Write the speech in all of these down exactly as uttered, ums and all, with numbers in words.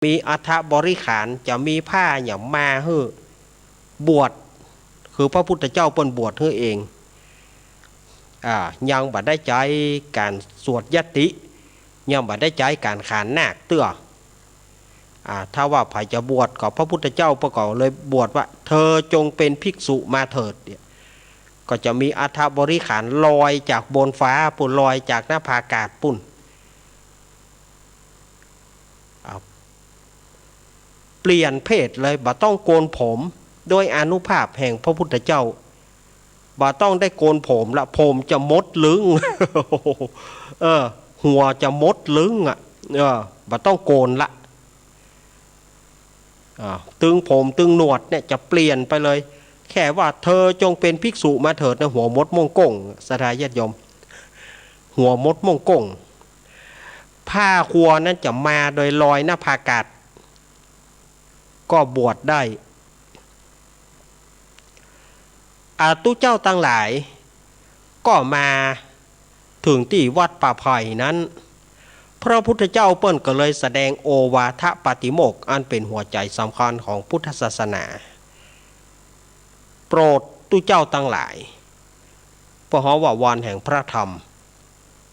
มีอัฐบริขาร จะมีผ้าเนี่ยมาหื้อบวช คือพระพุทธเจ้าเปิ้นบวชหื้อเอง อ่า ยังบ่ได้ใจ๊ก๋านสวดยัตติ ยังบ่ได้ใจ๊ก๋านขานนาคเตื้อ อ่า ถ้าว่าใผจะบวชก็พระพุทธเจ้าเปิ้นก็เลยบวชว่า เธอจงเป็นภิกษุมาเถิด เนี่ย ก็จะมีอัฐบริขารลอยจากบนฟ้าปุ้น ลอยจากหน้าผากาศปุ้น อ่า เปลี่ยนเพศเลย บ่ต้องโกนผม โดยอานุภาพแห่งพระพุทธเจ้า บ่ต้องได้โกนผมละ ผมจะมดลึง เออ หัวจะมดลึงอ่ะ เออ บ่ต้องโกนละ อ่า ตึงผมตึงหนวดเนี่ยจะเปลี่ยนไปเลย แค่ว่า เธอจงเป็นภิกษุมาเถิด นะ หัวมดม่วงก้ง ศรัทธาญาติโยม หัวมดม่วงก้ง ผ้าครัวนั้นจะมาโดยลอยหน้าผากาศ ก็บวชได้ อ่า ตุ๊เจ้าตังหลาย ก็มาเถิงตี้วัดป่าไผ่นั้น พระพุทธเจ้าเปิ้นก็เลยแสดงโอวาทปาติโมกข์ อันเป๋นหัวใจ๋สำคัญของพุทธศาสนา โปรดตุ๊เจ้าตังหลาย เปิ้นฮ้องว่าวันแห่งพระธรรม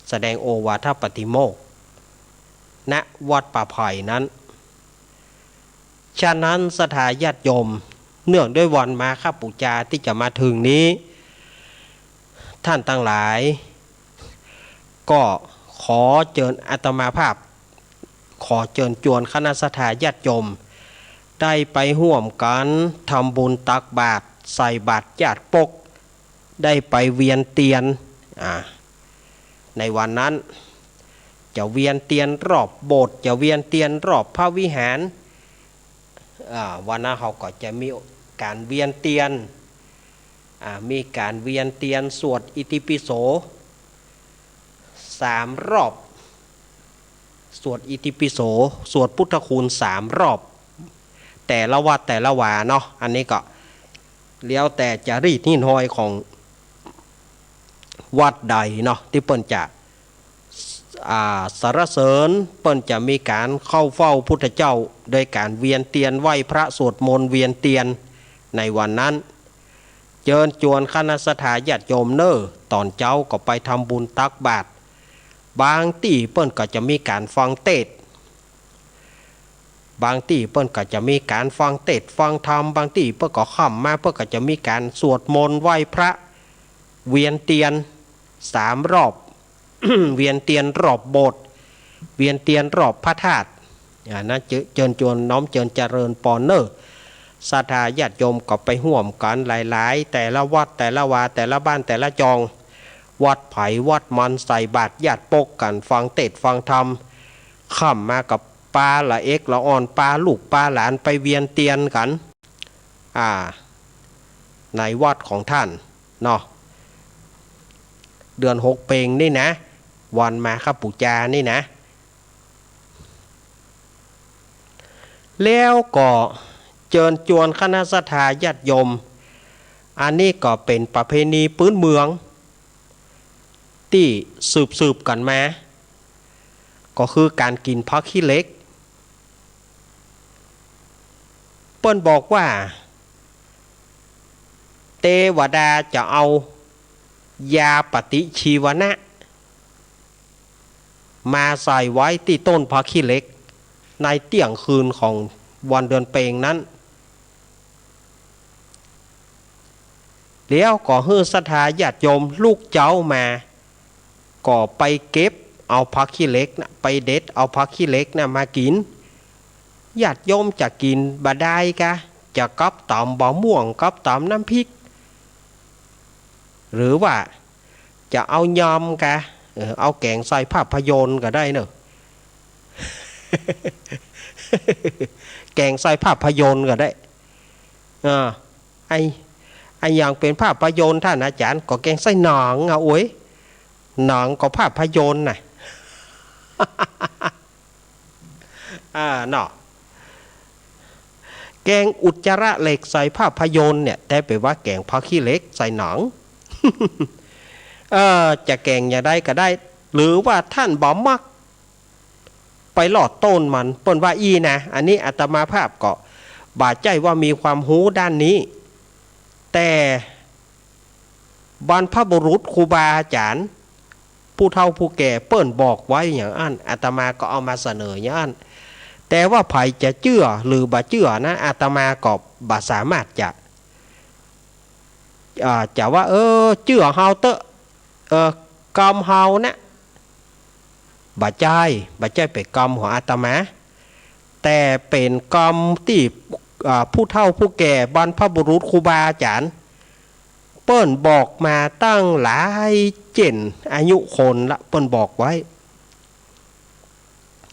แสดงโอวาทปาติโมกข์ ณ วัดป่าไผ่นั้น ฉะนั้นศรัทธาญาติโยม เนื่องด้วยวันมาฆบูชาตี้จะมาเถิงนี้ ท่านตังหลาย ก็ขอเจิญอาตมาภาพ ขอเจิญจวนคณะศรัทธาญาติโยม ได้ไปฮ่วมกั๋นทำบุญตักบาตร ใส่บาตรญาติปก ได้ไปเวียนเตียน อ่า ในวันนั้น จะเวียนเตียนรอบโบสถ์ จะเวียนเตียนรอบพระวิหาร อ่า วันนั้นเฮาก็จะมีก๋านเวียนเตียน อ่า มีก๋านเวียนเตียนสวดอิติปิโสสามรอบ สวดอิติปิโส สวดพุทธคุณสามรอบ แต่ละวัดแต่ละวาเนาะ อันนี้ก็แล้วแต่จารีตฮี้น้อยของวัดใดเนาะ ตี้เปิ้นจะ อ่า สรรเสริญ เปิ้นจะมีก๋านเข้าเฝ้าพุทธเจ้า โดยก๋านเวียนเตียนไหว้พระสวดมนต์เวียนเตียนในวันนั้น เจิญจวนคณะศรัทธาญาติโยมเน่อ ต๋อนเจ๊าก็ไปทำบุญตักบาตร บางตี้เปิ้นก็จะมีก๋านฟังเตสน์ บางตี้เปิ้นก็จะมีก๋านฟังเตสน์ฟังธรรม บางตี้เปิ้นก็ค่ำมาเปิ้นก็จะมีก๋านสวดมนต์ไหว้พระ เวียนเตียนสามรอบ เวียนเตียนรอบโบสถ์ เวียนเตียนรอบพระธาตุ อ่า นั้นเจ- เจิญจวนน้อมเจิญเจริญปอนเน่อ ศรัทธาญาติโยมก็ไปฮ่วมกั๋นหลายๆ แต่ละวัดแต่ละวา แต่ละบ้านแต่ละจอง วัดไผวัดมัน ใส่บาตรญาติปกกั๋น ฟังเตสน์ฟังธรรม ค่ำมาก็ปาละเอกละอ่อน ปาลูกปาหลานไปเวียนเตียนกั๋น อ่า ในวัดของต้านเนาะ เดือนหกเพ็งนี่นะ วันมาฆบูชานี่นะ แล้วก็เจิญจวนคณะศรัทธาญาติโยม อันนี้ก็เป๋นประเพณีปื๊นเมือง ตี้สืบๆ กั๋นมา ก็คือก๋านกิ๋นผักขี้เหล็ก เปิ้นบอกว่า เตวดาจะเอายาปฏิชีวนะ มาใส่ไว้ตี้ต้นผักขี้เหล็ก ในเตี้ยงคืนของวันเดือนเพ็งนั้น แล้วก็หื้อศรัทธาญาติโยมลุกเจ๊ามา ก็ไปเก็บเอาผักขี้เหล็กนะ ไปเด็ดเอาผักขี้เหล็กนะมากิ๋น ญาติโยมจะกิ๋นบ่าดายกา จะกับต๋ำบ่าม่วง กับต๋ำน้ำพริก หรือว่าจะเอายำกา เออ เอาแก๋งใส่ภาพยนตร์ก็ได้เนาะ แก๋งใส่ภาพยนตร์ก็ได้ เออ ไอ้ ไอ้อย่างเป๋นภาพยนตร์ต้านอาจ๋ารย์ ก็แก๋งใส่หนังอะ โอ๊ย หนังก็ภาพยนตร์น่ะ อ่า เนาะ แก๋งอุจจาระเหล็กใส่ภาพยนตร์เนี่ย แต่เป๋นว่าแก๋งผักขี้เหล็กใส่หนัง เออ จะแก๋งอย่างใดก็ได้ หรือว่าต้านบ่มัก ไปลอดโต้นมัน เปิ้นว่าอี้นะ อันนี้อาตมาภาพก็บ่ใจ้ว่ามีความฮู้ด้านนี้ แต่บรรพบุรุษครูบาอาจ๋ารย์ ผู้เฒ่าผู้แก่เปิ้นบอกไว้อย่างอั้น อาตมาก็เอามาเสนออย่างอั้น แต่ว่าใผจะเจื้อหรือบ่เจื้อนะ อาตมาก็บ่สามารถจะ อ่า จะว่า เออ เจื้อเฮาเต๊อะ เออ กำเฮานะ บ่ใจ้ บ่ใจ้เป๋นกำของอาตมา แต่เป๋นกำตี้ อ่า ผู้เฒ่าผู้แก่บรรพบุรุษครูบาอาจ๋ารย์ เปิ้นบอกมาตั้งหลายเจ๋นอายุคนละ เปิ้นบอกไว้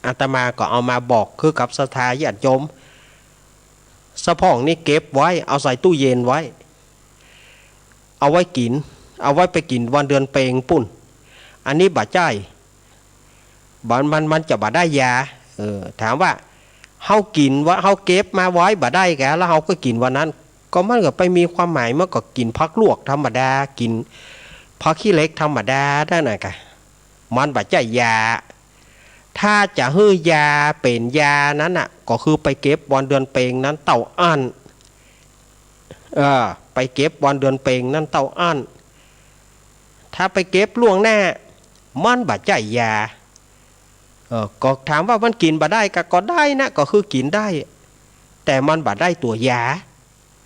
อาตมาก็เอามาบอกคือกับศรัทธาญาติโยม สะพ่องนี่เก็บไว้ เอาใส่ตู้เย็นไว้ เอาไว้กิ๋น เอาไว้ไปกิ๋นวันเดือนเพ็ญปุ้น อันนี้บ่ใจ้ บ่ มัน มันจะบ่ได้ยา เออ ถามว่าเฮากิ๋นว่า เฮาเก็บมาไว้บ่ได้กะ แล้วเฮาก็กิ๋นวันนั้น ก็มันก็ไปมีความหมาย มันก็กิ๋นผักลวกธรรมดา กิ๋นผักขี้เหล็กธรรมดานั่นน่ะกะ มันบ่ใจ้ยา ถ้าจะหื้อยาเป๋นยานั้นน่ะ ก็คือไปเก็บวันเดือนเพ็ญนั้นเต้าอั้น เออ ไปเก็บวันเดือนเพ็ญนั้นเต้าอั้น ถ้าไปเก็บล่วงหน้า มันบ่ใจ้ยา เออ ก็ถามว่ามันกิ๋นบ่ได้กะ ก็ได้นะ ก็คือกิ๋นได้ แต่มันบ่ได้ตั๋วยา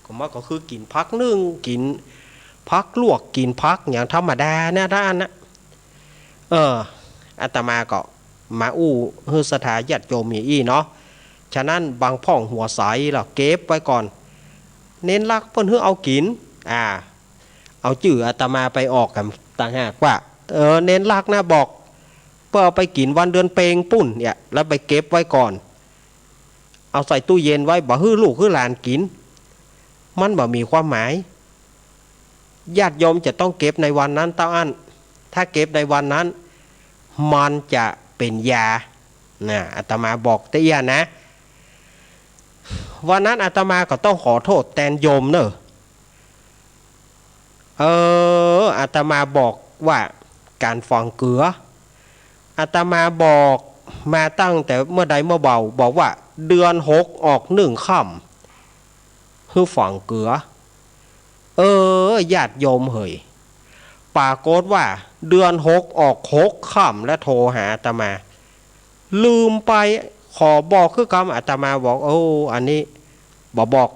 ก็มันก็คือกิ๋นผักนึ่ง กิ๋นผักลวก กิ๋นผักอย่างธรรมดานะ ถ้าอั้นนะ เออ อาตมาก็มาอู้หื้อศรัทธาญาติโยมอย่างอี้เนาะ ฉะนั้นบ่างพ่องหัวใส แล้วเก็บไว้ก่อน เณรลักษณ์เปิ้นหื้อเอากิ๋น อ่า เอาจื้ออาตมาไปออกกั๋นต่างหากว่า เออ เณรลักษณ์นะบอก เปิ้นเอาไปกิ๋นวันเดือนเพ็ญปุ้นเนี่ย แล้วไปเก็บไว้ก่อน เอาใส่ตู้เย็นไว้ บ่หื้อลูกหื้อหลานกิ๋น มันบ่มีความหมาย ญาติโยมจะต้องเก็บในวันนั้นเต้าอั้น ถ้าเก็บในวันนั้น มันจะเป๋นยา นะ อาตมาบอกเต้าอี้นะ วันนั้นอาตมาก็ต้องขอโต้ษแตนโยมเน่อ เออ อาตมาบอกว่าก๋านฝังเกือ อาตมาบอกมาตั้งแต่เมื่อใดเมื่อเบา บอกว่าเดือนหกออกนึ่งค่ำ หื้อฝังเกือ เออ ญาติโยมเหย ปรากฏว่าเดือนหกออกหกค่ำ แล้วโทรหาอาตมา ลืมไป ขอบอกคือกับอาตมาบอก โอ้ อันนี้บ่บอก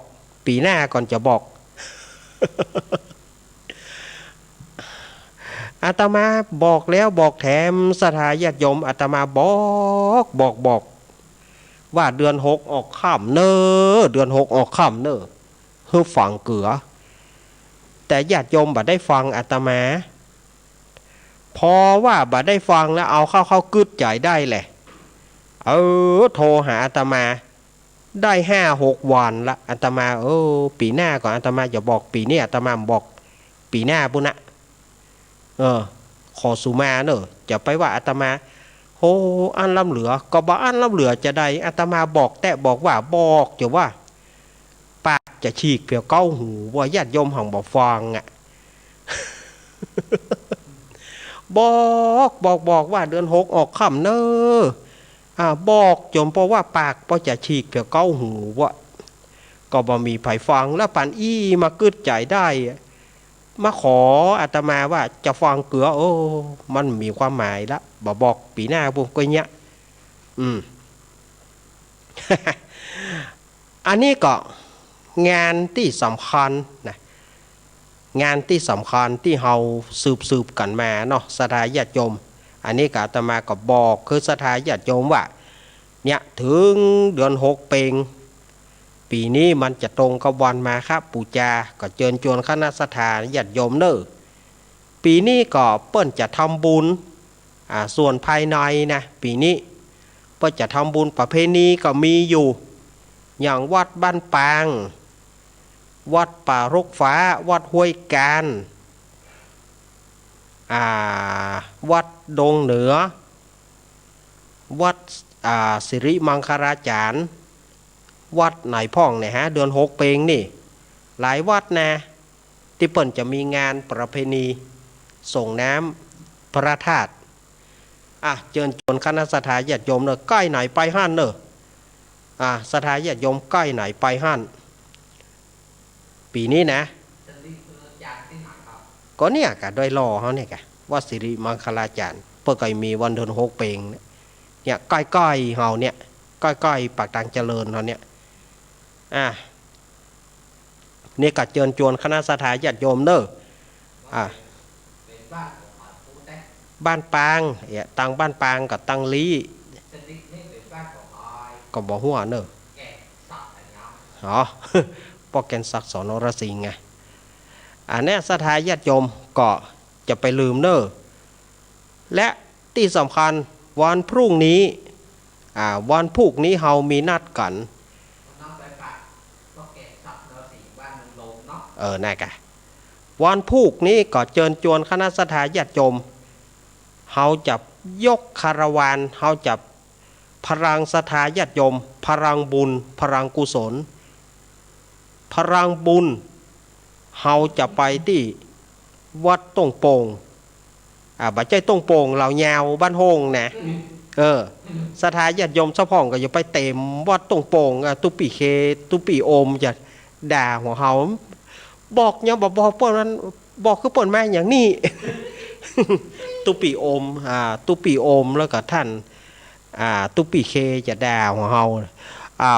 ปี๋หน้าก่อนจะบอก อาตมาบอกแล้วบอกแถมศรัทธาญาติโยม อาตมาบอก บอก บอก ว่าเดือนหกออกค่ำเน่อ เดือนหกออกค่ำเน่อ หื้อฝังเกือ แต่ญาติโยมบ่ได้ฟังอาตมา พอว่าบ่ได้ฟังแล้ว เอาเข้า เข้ากึ๊ดใจ๋ได้แหละ เออ โทรหาอาตมา ได้ห้าหกวันละ อาตมา เออ ปี๋หน้าก่อน อาตมาจะบอก ปี๋นี้อาตมาบอก ปี๋หน้าปุ้นนะ เออ ขอสุมาเน่อ จะไปว่าอาตมา โห อั้นล้ำเหลือ ก็บ่อั้นล้ำเหลือจะใด อาตมาบอกแต๊บอกว่า บอกจะว่า ปากจะฉีกเผียวเก๊าหู ว่าญาติโยมหังบ่ฟังอะ บอก บอก บอกว่าเดือนหกออกค่ำเน่อ อ่า บอกจ๋นปอว่าปากปอจะฉีกเผียวเก๊าหูวะ ก็บ่มีใผฟัง แล้วปานอี้มากึ๊ดใจ๋ได้ มาขออาตมาว่าจะฝังเกือ โอ้ มันมีความหมายละ บ่บอกปี๋หน้าปุ้นก็เยียะ อืม อันนี้ก็งานตี้สำคัญนะ งานตี้สำคัญตี้เฮาสืบๆ กั๋นมาเนาะ ศรัทธาญาติโยม อันนี้ก็อาตมาก็บอกคือศรัทธาญาติโยมว่า เนี่ย เถิงเดือนหกเพ็ญ ปี๋นี้มันจะตรงกับวันมาฆปู๋จา ก็เจิญจวนคณะศรัทธาญาติโยมเน่อ ปี๋นี้ก็เปิ้นจะทำบุญ อ่า ส่วนภายในนะ ปี๋นี้เปิ้นจะทำบุญประเพณีก็มีอยู่ อย่างวัดบ้านปาง วัดป่ารกฟ้า วัดห้วยกาน อ่า วัดดงเหนือ วัด อ่า สิริมังคลาจารย์ วัดไหนพ่องเนี่ยฮะ เดือนหกเพ็ญนี่ หลายวัดนะ ตี้เปิ้นจะมีงานประเพณีส่งน้ำพระธาตุ อ่ะ เจิญจวนคณะศรัทธาญาติโยมเน่อ ใก้ไหนไปหั้นเน่อ อ่ะ ศรัทธาญาติโยม ใก้ไหนไปหั้น ปี๋นี้นะ ก็เนี่ยก่ะ ดอยหล่อเฮาเนี่ยก่ะ วัดสิริมังคลาจารย์ เปิ้นก็มีวันเดือนหกเป๋งเนี่ย เนี่ย ใก้ๆ เฮาเนี่ย ใก้ๆ ปากตางเจริญเฮาเนี่ย อ่ะ นี่ก็เจิญจวนคณะศรัทธาญาติโยมเน่อ อ่า บ้านปาง เอ๊ะ ตังบ้านปางกับตังลี้ ก็บ่ฮู้เน่อ อ๋อ ป้อแก่นศักดิ์ ส นรสิงห์ไง อันเนี้ยศรัทธาญาติโยมก็จะไปลืมเน่อ และตี้สำคัญวันพรุ่งนี้ อ่า วันพุธนี้เฮามีนัดกั๋น เออ นั่นก่ะ วันพุธนี้ก็เจิญจวนคณะศรัทธาญาติโยม เฮาจะยกคาราวาน เฮาจะ พลังศรัทธาญาติโยม พลังบุญ พลังกุศล พลังบุญ เฮาจะไปตี้วัดต้งโป่ง อ่า บ่ใจ้ต้งโป่ง เหล่ายาว บ้านโฮ่งนะ เออ ศรัทธาญาติโยมซะพ่องก็อย่าไปเต็มวัดต้งโป่ง อ่ะ ตุ๊ปี้เค ตุ๊ปี้โอมจะด่าหัวเฮา บอกยังบ่บอกเปิ้นนั้น บอกคือเปิ้นมาอย่างนี้ ตุ๊ปี้โอม อ่า ตุ๊ปี้โอม แล้วก็ท่าน อ่า ตุ๊ปี้เคจะด่าหัวเฮา อ่า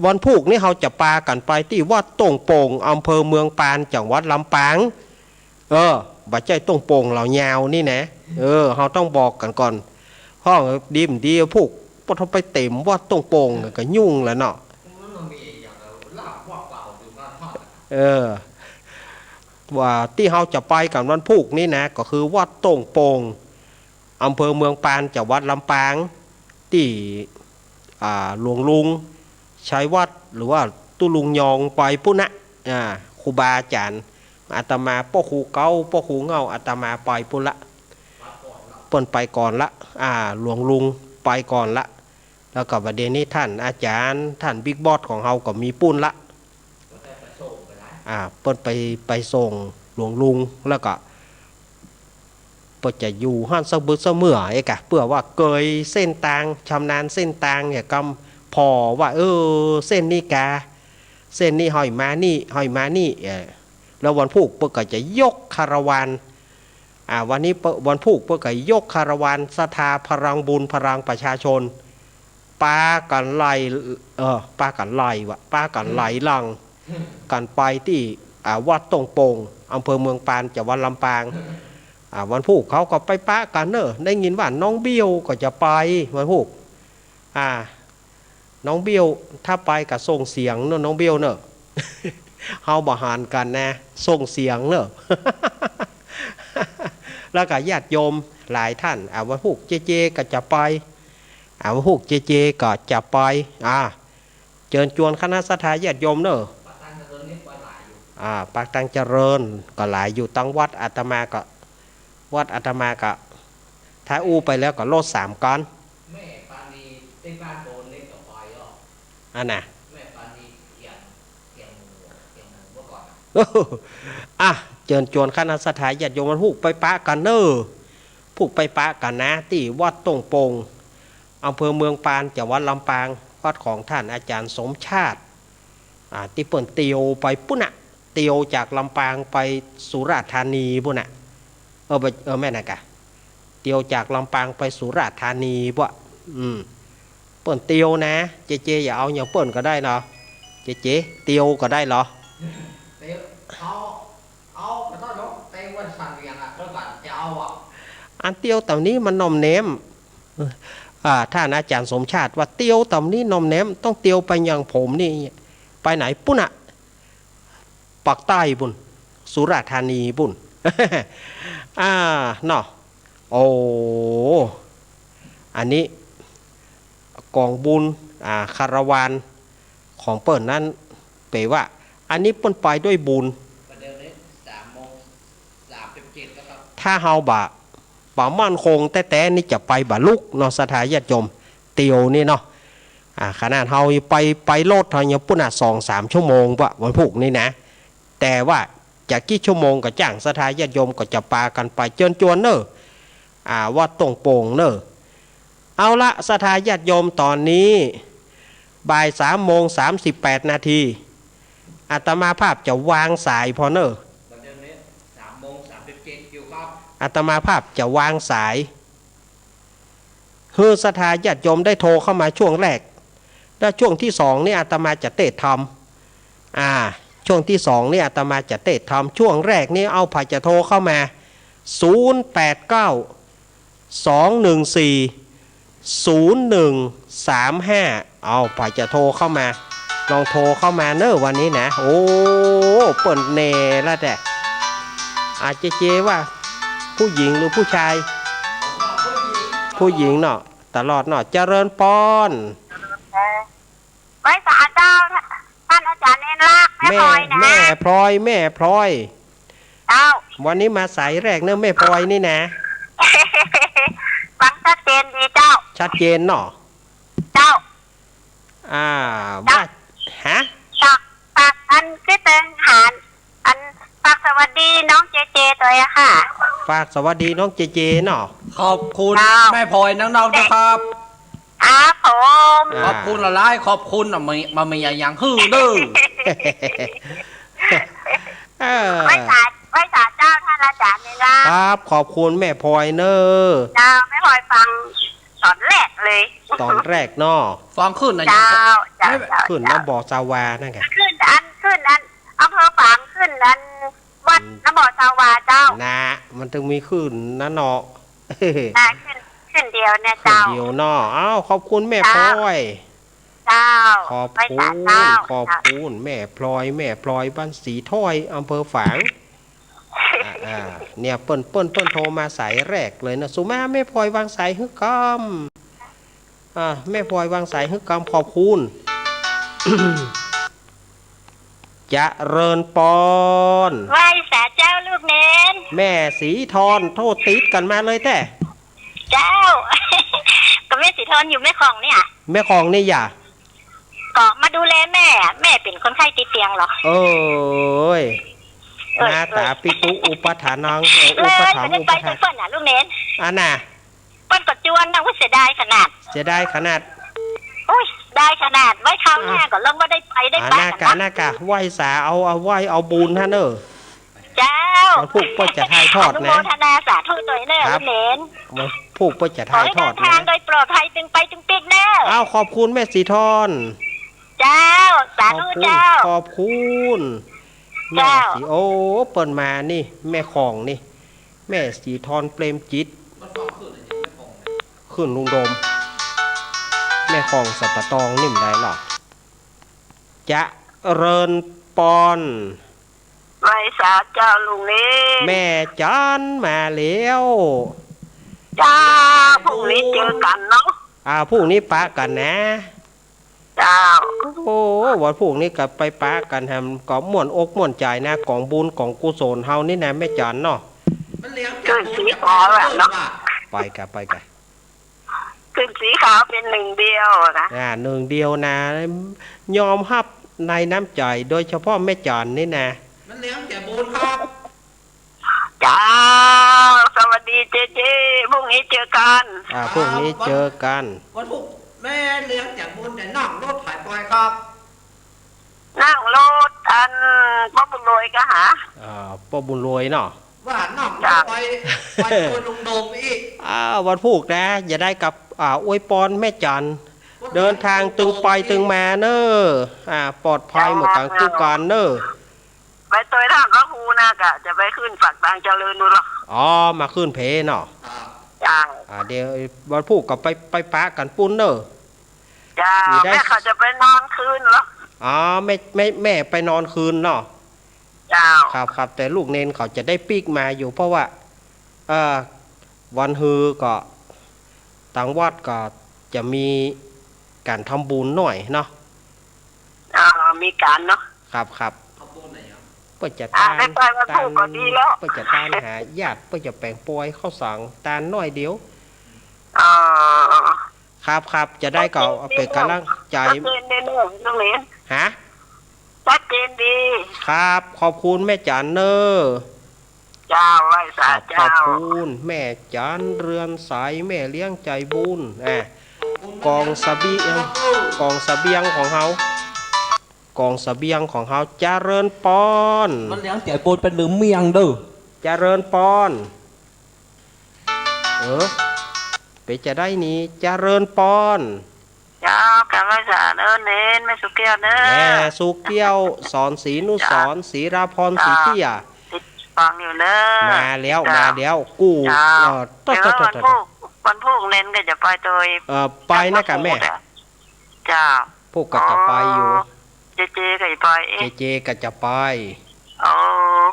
วันพุธนี้เฮาจะปากั๋นไปตี้วัดต้งโป่ง อำเภอเมืองปาน จังหวัดลำปาง เออ บ่ใจ้ต้งโป่งเหล่ายาวนี่นะ เออ เฮาต้องบอกกั๋นก่อน ห้องดีมดีพุธ ปะทะไปเต็มวัดต้งโป่งก็ยุ่งแล้วเนาะ เออ ว่าตี้เฮาจะไปกั๋นวันพุธนี้นะ ก็คือวัดต้งโป่ง อำเภอเมืองปาน จังหวัดลำปาง ตี้ อ่า หลวงลุงชัยวัฒน์ หรือว่าตุ๊ลุงยองไปปุ้นนะ อ่า ครูบาอาจ๋ารย์ อาตมา ป้อครูเก๊า ป้อครูเหง้า อาตมาไปปุ้นละ เปิ้นไปก่อนละ อ่า หลวงลุงไปก่อนละ แล้วก็บ่าเดี่ยวนี้ท่านอาจ๋ารย์ ท่านบิ๊กบอสของเฮาก็มีปุ้นละ อ่า เปิ้นไป ไปส่งหลวงลุง แล้วก็เปิ้นจะอยู่หั้นสักบึกสักเมื่อเอ๊ะกะ เปื้อว่าเกยเส้นตาง ชำนาญเส้นตาง อย่างกำผ่อว่า เออ เส้นนี้กา เส้นนี้ห้อยมานี่ ห้อยมานี่ เออ แล้ววันพุธเปิ้นก็จะยกคาราวาน อ่า วันนี้เปิ้น วันพุธเปิ้นก็ยกคาราวานศรัทธา พลังบุญ พลังประชาชน ปากั๋นไล่ เออ ปากั๋นไล่วะ ปากั๋นไล่หลังกั๋นไปตี้ อ่า วัดต้งโป่ง อำเภอเมืองปาน จังหวัดลำปาง อ่า วันพุธเขาก็ไปปะกั๋นเน่อ ได้ยินว่าน้องเบี้ยวก็จะไปวันพุธ อ่า น้องเบี้ยว ถ้าไปก็ส่งเสียงเน่อ น้องเบี้ยวเน่อ เฮาบ่หันกั๋นนะ ส่งเสียงเน่อ แล้วก็ญาติโยมหลายท่าน อ่า วันพุธเจเจก็จะไป อ่า วันพุธเจเจก็จะไป อ่า เจิญจวนคณะศรัทธาญาติโยมเน่อ อ่า ปากตางเจริญก็หลายอยู่ ตังวัดอาตมาก็ วัดอาตมาก็ ถ้าอู้ไปแล้วก็รถสามคัน แม่ปานีตี้บ้านโพนเล็กก็ไปอ่ะ อันน่ะ แม่ปานีเขียง เขียงหมู เขียงหมูเมื่อก่อนอ่ะ อ่ะ เจิญจวนคณะศรัทธาญาติโยมวันพุธไปปะกั๋นเน่อ พุธไปปะกั๋นนะ ตี้วัดต้งโป่ง อำเภอเมืองปาน จังหวัดลำปาง วัดของท่านอาจ๋ารย์สมชาติ อ่า ตี้เปิ้นเตียวไปปุ้นน่ะ เตียวจากลำปางไปสุราษฎร์ธานีปุ้นน่ะ เออ ไป เออ แม่นน่ะกะ เตียวจากลำปางไปสุราษฎร์ธานีปุ้น อืม เปิ้นเตียวนะ เจเจอย่าเอาอย่างเปิ้นก็ได้เนาะ เจเจ เตียวก็ได้เหรอ เตียว เอา เอา ก็ต้องยกเตียววันสันเหวียงอ่ะ เดี๋ยวก่อนจะเอาอ่ะ อันเตียวต๋ำนี้มันน่อมแนม อ่า ท่านอาจ๋ารย์สมชาติว่าเตียวต๋ำนี้น่อมแนม ต้องเตียวไปอย่างผมนี่ ไปไหนปุ้นน่ะ ปากใต้ปุ้น สุราษฎร์ธานีปุ้น อ่า เนาะ โอ้ อันนี้กองบุญ อ่า คาราวานของเปิ้นนั้น เป๋ว่า อันนี้เปิ้นไปด้วยบุญ ประเดี๋ยวนี้สามโมงสามสิบเจ็ดแล้วครับ ถ้าเฮาบ่ บ่มั่นคงแต๊ๆ นี่จะไปบ่ลุกเนาะ ศรัทธาญาติโยม เตียวนี่เนาะ อ่า ขนาดเฮาไป ไปรถเฮายังปุ้นน่ะ สองสามชั่วโมงปุ้น วันพุธนี่นะ แต่ว่าจะกี่ชั่วโมงก็จ้าง ศรัทธาญาติโยมก็จะปากั๋นไป เจิญจวนเน่อ อ่า วัดต้งโป่งเน่อ เอาละ ศรัทธาญาติโยม ต๋อนนี้บ่ายสามโมงสามสิบแปดนาที อาตมาภาพจะวางสายผ่อเน่อ อาตมาภาพจะวางสาย หื้อศรัทธาญาติโยมได้โทรเข้ามาช่วงแรก แล้วช่วงตี้สองนี่อาตมาจะเตสน์ธรรม อ่า ช่วงตี้สองนี่อาตมาจะเตสน์ธรรม ช่วงแรกนี่เอาใผจะโทรเข้ามา ศูนย์แปดเก้า สองหนึ่งสี่ ศูนย์หนึ่งสามห้า เอาใผจะโทรเข้ามา ลองโทรเข้ามาเน่อวันนี้นะ โอ้ เปิ้นแน่ละแต๊ อาจจะเจว่าผู้หญิงหรือผู้ชาย ผู้หญิงเนาะ ตลอดเนาะ เจริญปอน ไหว้สาเจ้า ท่านอาจารย์เณรลักษณ์ แม่ แม่พลอยนะ แม่พลอย แม่พลอย เจ้า วันนี้มาสายแรกเน่อแม่พลอยนี่นะ ฟังชัดเจนดีเจ้า ชัดเจนเนาะ เจ้า อ่า เจ้า ว่า ฮะ ฝาก ฝากอันตี้เติงหา อัน ฝากสวัสดีน้องเจเจตวยอะค่ะ ฝากสวัสดีน้องเจเจเนาะ ขอบคุณ เจ้า แม่พลอยนักๆ นะครับ ครับผม อ่า ขอบคุณหลายๆ ขอบคุณอะ บ่ บ่มีอะหยังหื้อเน่อ เออ ไหว้สา ไหว้สาเจ้าท่านอาจารย์เณรลักษณ์ ครับ ขอบคุณแม่พลอยเน่อ เจ้า แม่พลอยฟังต๋อนแรกเลย ต๋อนแรกเนาะ ฟังขึ้นนะ เจ้า เจ้า เจ้า ขึ้นน้ำบ่อสาวานั่นไง ขึ้นอัน ขึ้นอัน อำเภอฝาง ขึ้นอัน วัด อืม น้ำบ่อสาวาเจ้า นะ มันถึงมีขึ้นนั้นเนาะ ได้ขึ้น ขึ้นเดียวเนี่ย ขึ้น เจ้า เดียวเนาะ อ้าว ขอบคุณแม่พลอย เจ้า ขอบคุณ ไหว้สาเจ้า ขอบคุณแม่พลอย แม่พลอยบ้านสีถ้อย อำเภอฝาง อ่า อ่า เนี่ย เปิ้น เปิ้น เปิ้นโทรมาสายแรกเลยนะ สุมา แม่พลอยวางสายหื้อกำ อ่า แม่พลอยวางสายหื้อกำ ขอบคุณ เจริญปอน ไหว้สาเจ้าลูกเณร แม่สีทอน โทรติดกั๋นมาเลยแต๊ เจ้า ก็แม่สีทอนอยู่แม่ของเนี่ย แม่ของนี่หยา ก็มาดูแลแม่อะ แม่เป๋นคนไข้ติดเตียงเหรอ เอ้ย เอ้ย นาถาปิตุอุปัฏฐานัง เออ เลย อุปถัมภ์ จะได้ไป อุปัฏฐา ตรงเปิ้นน่ะ ลูกเณร อันน่ะ เปิ้นก็จวนนะ อุ๊ย เสียดายขนาด เสียดายขนาด อุ๊ย ได้ขนาด ไว้คราวหน้า อ่ะ ก็ลองว่าได้ไป ได้ อ่า ไป หน้ากะ กันนะ หน้ากะ ไหว้สาเอา เอาไหว้เอาบุญฮะเน่อ เจ้า วันพูกเปิ้นจะถ่ายทอดนะ อนุโมทนาสาธุตวยเน่อ ครับ ลูกเณร วันพูกเปิ้นจะถ่ายทอดนะ ขอให้เดินทางโดยปลอดภัย ตึงไปตึงปิ๊กเน่อ อ้าว ขอบคุณแม่สีทอน เจ้า สาธุ ขอบคุณ เจ้า ขอบคุณ เจ้า แม่สี โอ้ เปิ้นมานี่ แม่ของนี่ แม่สีทอน เปรมจิต ขึ้นลุงโดม แม่ของสัปปะตองนี่มันได้หรอ เจริญปอน ไหว้สาเจ้าลุงเณร แม่จันมาแล้ว เจ้า พรุ่งนี้เจอกันเนาะ อ่า พรุ่งนี้ปะกั๋นนะ เจ้า โอ้ วันพูกนี้ก็ไปปะกั๋นแหม ก็ม่วนอกม่วนใจ๋นะ ก๋องบุญก๋องกุศลเฮานี่นะ แม่จันเนาะ ขึ้นสีขาวอะเนาะ ไปกะ ไปกะ ขึ้นสีขาวเป๋นหนึ่งเดียวอะนะ อ่า หนึ่งเดียวนะ ยอมฮับในน้ำใจ๋ โดยเฉพาะแม่จันนี่นะ มันเลี้ยงแก่บุญครับ เจ้า สวัสดีเจเจ พรุ่งนี้เจอกัน อ่า พรุ่งนี้เจอกัน วันพูกแม่เลี้ยงแก่บุญแต่นั่งรถไถไปครับ นั่งรถอันป้อบุญรวยก็หา อ่า ป้อบุญรวยเนาะ ว่านั่งรถไป เจ้า ไปชวนลุงโดมอีก อ่า วันพูกนะ อย่าได้กับ อ่า อวยปอนแม่จัน เดินทางตึงไปตึงมาเน่อ อ่า ปลอดภัยหมดก๋างกู้ก๋านเน่อ ไปตวยท่านพระครูนะ กะจะไปขึ้นปากตางเจริญดูหรอ อ๋อ มาขึ้นเพเนาะ เจ้า อ่า เดี๋ยววันพูกก็ไป ไปปะกั๋นปู๊นเน่อ เจ้า แม่เขาจะไปนอนคืนหรอ อ๋อ แม่ แม่ แม่ไปนอนคืนเนาะ เจ้า ครับ ครับ แต่ลูกเณรเขาจะได้ปิ๊กมาอยู่ เพราะว่า เอ่อ วันฮือก็ ตางวัดก็จะมีก๋านทำบุญหน่อยเนาะ อ่า มีก๋านเนาะ ครับ ครับ เปิ้นจะ อ่า ตาน ไม่ไปวันพูกก็ดีแล้ว เปิ้นจะตานหาญาติ เปิ้นจะแป๋งปอยข้าวสังตานหน่อยเดียว อ่า ครับ ครับ จะได้ก็เอาเป๋นก๋ำลังใจ๋ ชัดเจนเน่อ ชัดเจนเน่อ ตรงนี้ ฮะ ชัดเจนดี ครับ ขอบคุณแม่จันเน่อ เจ้า ไหว้สา ขอบ เจ้า ขอบคุณแม่จันเรือนใส แม่เลี้ยงใจบุญ อ่ะ กองเสบียง กองเสบียงของเฮา กองเสบียงของเฮา เจริญปอน มันเลี้ยงใจบุญ เปิ้นลืมเมี่ยงเด้อ เจริญปอน เออ เป๋นจะใดนี่ เจริญปอน เจ้า กราบไหว้สาเนอะ เณร แม่สุแก้วเนอะ แม่สุแก้ว สอนศรีนุสรณ์ เจ้า ศรีราพร เจ้า ศรีเตี้ย ฟังอยู่เนอะ มาแล้ว เจ้า มาแล้ว กู้ เจ้า เอ่อ เดี๋ยว ตะ ตะ วัน ตะ พุธ วันพุธเณรก็จะไปโดย เอ่อ ไปนะกะแม่ เจ้า พุธก็จะไปอยู่ อ๋อ เจเจก็จะไป เจเจก็จะไป โอ้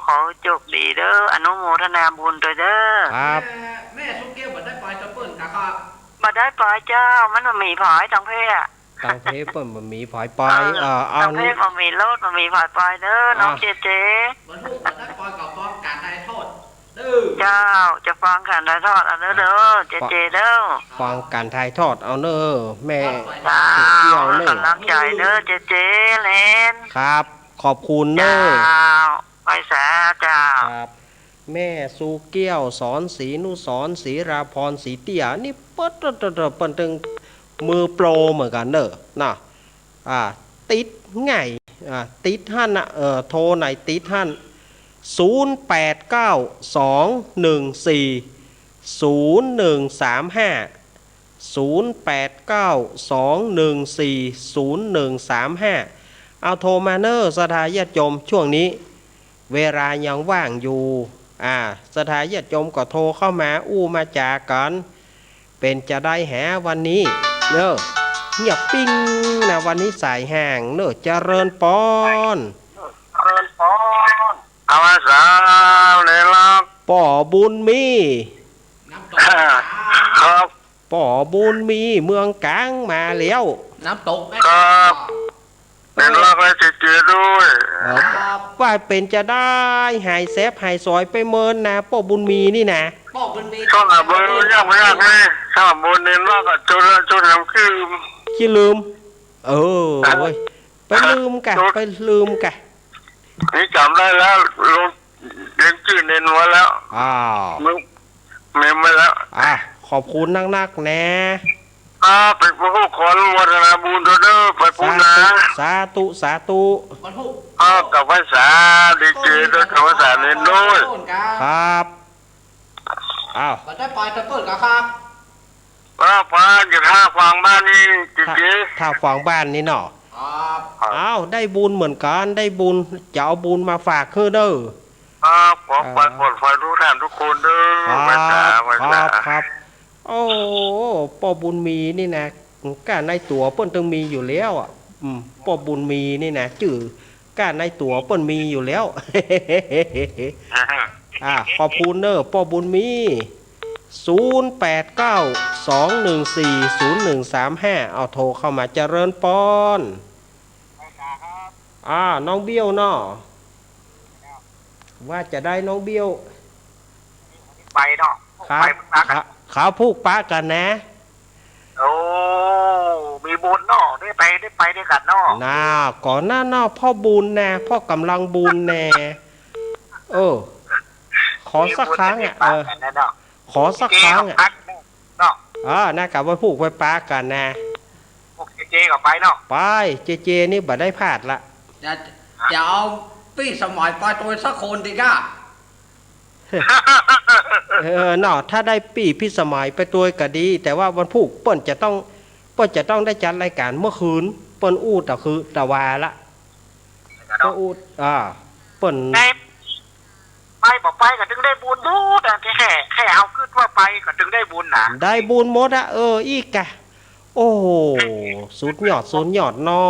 ขอโชคดีเด้อ อนุโมทนาบุญด้วยเด้อ ครับ แม่ แม่สุแก้วบ่ได้ไปตวยเปิ้นกะครับ บ่ได้ไปเจ้า มันบ่มีผายตังเพอะ ตังเพเปิ้นบ่มีผายไป เออ เอ่อ เอา ตังเพบ่มีรถ บ่มีผายไปเด้อ น้อง อ่ะ เจเจ บ่ฮู้บ่ได้ไปกะฟังก๋านถ่ายทอด เด้อ เจ้า จะฟังก๋านถ่ายทอดเอาเด้อ เด้อ เจเจเด้อ ฟังก๋านถ่ายทอดเอาเน้อ แม่ เจ้า สุแก้วเน้อ ก๋ำลังใจ๋เด้อ เจเจ เณร ครับ ขอบคุณเน้อ เจ้า ไหว้สาเจ้า ครับ แม่สุแก้ว สอนศรีนุสรณ์ ศรีราพร ศรีเตี้ย นี่เปิ้น เปิ้น เปิ้นตึงมือโปรเหมือนกั๋นเน้อ นะ อ่า ติดไง อ่า ติดหั้นนะ เอ่อ โทรไหนติดหั้น ศูนย์แปดเก้า สองหนึ่งสี่ ศูนย์หนึ่งสามห้า ศูนย์แปดเก้า สองหนึ่งสี่ ศูนย์หนึ่งสามห้า เอาโทรมาเน้อ ศรัทธาญาติโยม ช่วงนี้ เวลายังว่างอยู่ อ่า ศรัทธาญาติโยมก็โทรเข้ามา อู้มาจ๋ากั๋น เป๋นจะใดแหวันนี้ เน้อ เงียบปิ้งนะ วันนี้สายห่างเน้อ เจริญปอน เจริญปอน เอามาสาวเลยล่ะ ป้อบุญมี ครับ ป้อบุญมี เมืองก๋างมาแล้ว น้ำตกแม่ ครับ เออ เน้นรักและเจเจด้วย เออ ครับ ว่าเป๋นจะใด หายแสบหายสวยไปเมินนะ ป้อบุญมีนี่นะ ป้อบุญมี ต้องหาบุญยากไม่ยากเลย ถ้าบุญเน้นรักอะ จนละ จนแหมขี้ลืม ขี้ลืม เออ เว้ย ไปลืมกะ ไปลืมกะ นี่จ๋ำได้แล้ว ลง เน้นจื้อเน้นไว้แล้ว อ้าว เม้ม เม้มไว้แล้ว อ่ะ ขอบคุณนักๆ นะ อ่า เป๋นผู้ขออนุโมทนาบุญด้วยเน้อ ไปบุญนะ สาธุ สาธุ อ่า กราบไหว้สา เจเจด้วย กราบไหว้สาเน้นด้วย ครับ อ้าว บ่ได้ไปตวยเปิ้นกะครับ ป้า ป้า จะถ้าฟังบ้านนี่จริงๆ ถ้า ถ้าฟังบ้านนี่เนาะ ครับ อ้าว ได้บุญเหมือนกั๋น ได้บุญ จะเอาบุญมาฝากคือเน้อ ครับ ขอ เอ่อ ไปปลอดภัยทุกท่านทุกคนเน้อ ครับ ไหว้สา ไหว้สา ครับ ครับ โอ้ ป้อบุญมีนี่นะ ก้าในตั๋วเปิ้นตึงมีอยู่แล้วอะ อืม ป้อบุญมีนี่นะ จื้อ ก้าในตั๋วเปิ้นมีอยู่แล้ว อ่า ขอบคุณเน้อ ป้อบุญมี ศูนย์แปดเก้า สองหนึ่งสี่ ศูนย์หนึ่งสามห้า เอาโทรเข้ามา เจริญปอน อ่า น้องเบี้ยวเนาะ ว่าจะใดน้องเบี้ยว ไปเนาะ ครับ ไปเมืองนอกกัน ครับ ครับ ผูกปะกั๋นนะ โอ้ มีบุญเนาะ ได้ไป ได้ไปตวยกั๋นเนาะ น่า ก่อนหน้าเนาะ พ่อบุญนะ พ่อกำลังบุญนะ เออ ขอสักครั้งอะ มีบุญได้ไป เออ ปะกั๋นนะเนาะ ขอสักครั้งอะ เจเจก็ไปเนาะ เออ น่ากลับไปผูกไปปะกั๋นนะ พวกเจเจก็ไปเนาะ ไป เจเจนี่บ่ได้พลาดละ จะ จะเอาปี้สมัยไปตวยสักคนดีก้า เออ เนาะ ถ้าได้ปี้พิสมัยไปตวยก็ดี แต่ว่าวันพูกเปิ้นจะต้อง เปิ้นจะต้องได้จัดรายการเมื่อคืน เปิ้นอู้ตะคือตะวาละ เปิ้นอู้ อ่า เปิ้น ไป ไปบ่ไปก็ตึงได้บุญหมดอะ แค่ แค่เฮากึ๊ดว่าไปก็ตึงได้บุญนะ ได้บุญหมดอะ เออ อี้กะ โอ้โห สุดยอด สุดยอดน้อ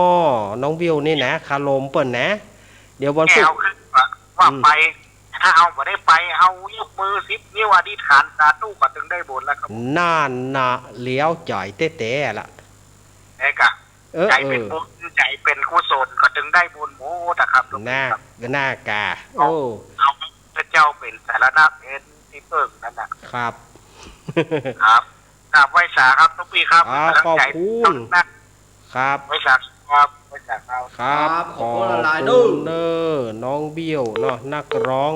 น้องวิวนี่นะ คารมเปิ้นนะ เดี๋ยววันพูก แค่เฮากึ๊ดว่า ว่า อืม ไป ถ้าเฮาบ่ได้ไป เฮายกมือสิบนิ้วอธิษฐานสาธุก็ตึงได้บุญแล้วครับ นั่นน่ะ แล้วใจ๋แต๊ๆ ละ แม่นกะ เออ ใจ๋เป๋น เออ บุญ ใจ๋เป๋นกุศลก็ตึงได้บุญหมดอะครับ น่า น่ากะ เอา โอ้ เอาพระเจ้าเป๋นสรณะ เป๋นตี้เปิ้งนั่นน่ะ ครับ ครับ กราบไหว้สาครับ ทุกปีครับ อ่า กำลังใจ๋ ขอบคุณ ครับ ไหว้สาครับ ไหว้สาครับ ครับ ครับ ขอบคุณหลายๆ ขอบคุณเน้อ น้องเบี้ยวเนาะ นักร้อง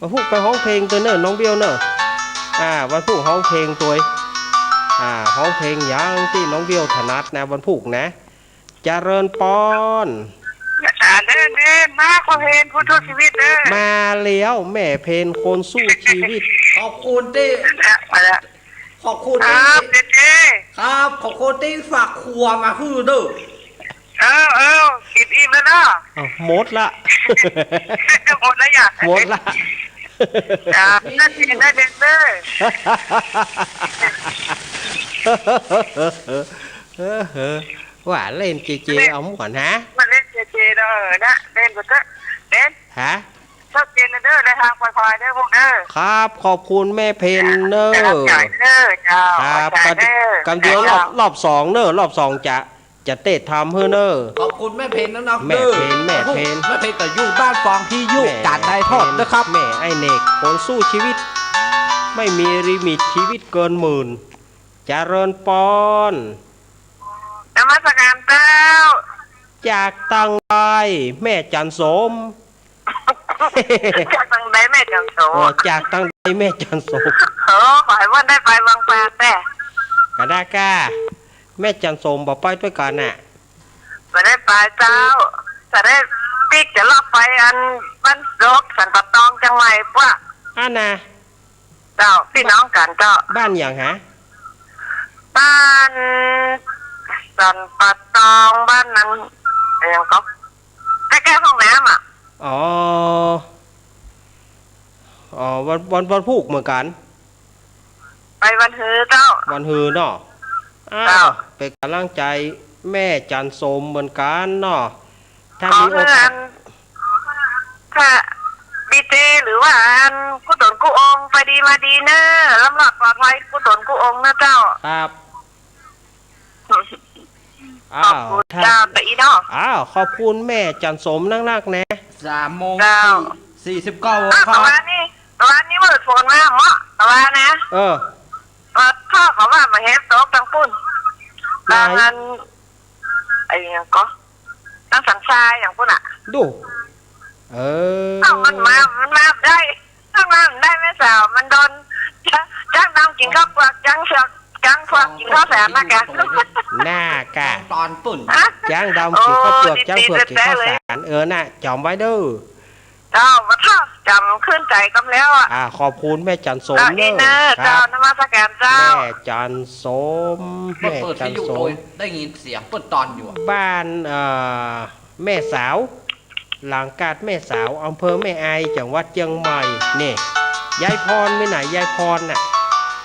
วันพูกไปฮ้องเพลงตวยเน่อ น้องเบี้ยวเน่อ อ่า วันพูกฮ้องเพลงตวย อ่า ฮ้องเพลงหยังตี้น้องเบี้ยวถนัดนะ วันพูกนะ เจริญปอน อ่า เน่อ เน่อ มา ขอเพลงคนสู้ชีวิตเน่อ มาแล้ว แม่เพลงคนสู้ชีวิต ขอบคุณตี้ มาแล้ว ขอบคุณตี้ ครับ เจ๊ ครับ ขอบคุณตี้ฝากครัวมาหื้อเน่อ เออ เออ กิ๋นอิ่มแล้วเนาะ อ้าว หมดละ หมดแล้วอย่า หมดละ อ่า นั่นเอง นั่นเองเน่อ เออ เออ ว่าเล่นเจเจ เอาม่วนฮะ มาเล่นเจเจเน่อ นะ เล่นไปเต๊อะ เล่น ฮะ โชคดีเน่อ เดินทางปลอดภัยเน่อพวกเน่อ ครับ ขอบคุณแม่เพลเน่อ ประทับใจเน่อเจ้า ครับ ขอบใจเน่อ กำเดียวรอบ รอบสองเน่อ รอบสองจะ จะเต๊ะทำหื้อเน่อ ขอบคุณแม่เพลเน่อ แม่เพล แม่เพล แม่เพลก็อยู่บ้านฟองที่อยู่ แม่ จานได้ทอดนะครับ แม่ไอ้เนก คนสู้ชีวิต ไม่มีลิมิต ชีวิตเกินหมื่น เจริญปอน นมัสการเจ้า จากตังใดแม่จันโสม จากตังใดแม่จันโสม เออ จากตังใดแม่จันโสม โอ้ ขอหื้อเปิ้นได้ไปวังปาแต๊ กะได้ก้า แม่จันโสมบ่ไปตวยกั๋นน่ะ บ่ได้ไปเจ้า จะได้ปิ๊กจะลอบไปอันบ้านโดกสันป่าตองเจียงใหม่ปะ อั้นนะ เจ้า ปี้น้องกั๋นเจ้า บ้านหยังฮะ บ้านสันป่าตอง บ้านนั้น อะหยังก็ ใก้ๆ ห้องน้ำอะ อ๋อ อ๋อ วัน วัน วันพูกเหมือนกั๋น ไปวันฮือเจ้า วันฮือเนาะ อ้าว เจ้า เป๋นก๋ำลังใจ๋แม่จันโสมเหมือนกั๋นเนาะ ถ้ามีโอกาส ขอหื้ออัน ถ้าดีเจ หรือว่าอันกู้ต๋นกู้องค์ ไปดีมาดีเน่อ ล่ำรอดปลอดภัยกู้ต๋นกู้องค์เน่อเจ้า ครับ อ้าว ขอบคุณเจ้า ตะอี้เนาะ อ้าว ขอบคุณแม่จันโสมนักๆ แน่ สามโมง เจ้า สี่ สี่สิบเก้า อ้าว ครับ ตะวันนี้ ตะวันนี้มืดฝนมาเหมาะ ตะวันนะ เออ เออ พ่อเขาว่ามาแหมตกตังปุ้น ไหน ตังอัน อะหยังก็ ตังสันทรายอย่างปุ้นอะ ดู เออ อ้าว มันมา มันมาได้ มันมาได้แม่สาว มันโดน จ๊างดำกิ๋นข้าวเปลือก จ๊างเสือก จ๊างเผือกกิ๋นข้าวสารนะกะ น่ากะ ตอนปุ้น ฮะ จ๊างดำกิ๋นข้าวเปลือก โอ้ จ๊างเผือกกิ๋นข้าวสาร เออ น่ะ จ๋ำไว้เน่อ เจ้า มาเถาะ จ๋ำขึ้นใจ๋กำแล้วอะ อ่า ขอบคุณแม่จันโสมเน่อ เจ้า เจ้า นมัสการเจ้า แม่จันโสม แม่จันโสม ได้ยินเสียงเปิ้นตอนอยู่อะ บ้าน เอ่อ แม่สาว หลังกาดแม่สาว อำเภอแม่อาย จังหวัดเจียงใหม่ นี่ ยายพรไปไหน ยายพรน่ะ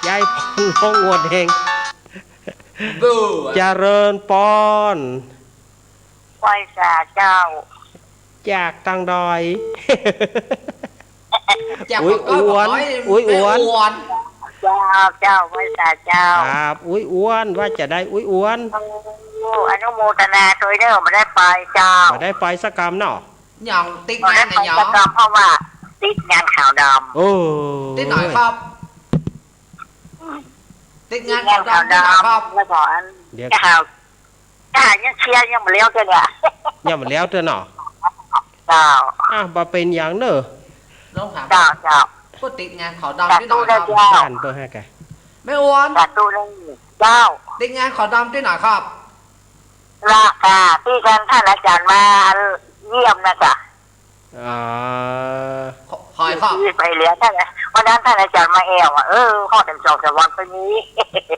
ยายพรร้องอวดเฮง เจริญปอน ไหว้สาเจ้า จากตังใด จาก อุ๊ยอ้วน อุ๊ยอ้วน เจ้า เจ้า ไหว้สาเจ้า ครับ อุ๊ยอ้วน ว่าจะได้อุ๊ยอ้วน โอ้ อนุโมทนาตวยเน่อ บ่ได้ไปเจ้า บ่ได้ไปสักกำเนาะ หยังติดงาน บ่ได้ไปสักกำ เพราะว่าติดงานขาวดำ โอ้ ติดไหนครับ ติดงานขาวดำ ติดงานขาวดำ ติดไหนครับ แล้วก็อัน เดี๋ยว ขาว อ่า ยังเชียร์ยังบ่แล้วเตื้อเนี่ย ยังบ่แล้วเตื้อเนาะ เจ้า อ่ะ บ่เป๋นหยังเน่อ ลองถาม เจ้า เจ้า เปิ้นติดงานขาวดำตี้ไหนครับ สาธุเจ้า บ้านเปิ้นฮะกะ แม่อ้วน สาธุเน่อ เจ้า ติดงานขาวดำตี้ไหนครับ ละกะ ตี้กันต้านอาจ๋ารย์มาเยี่ยมนะกะ อ๋อ ขอ ขอ ขอ ตี้ไปแล้วต้าน วันนั้นต้านอาจ๋ารย์มาแอ่วอะ เออ ขอแหมสองสามวันไปนี้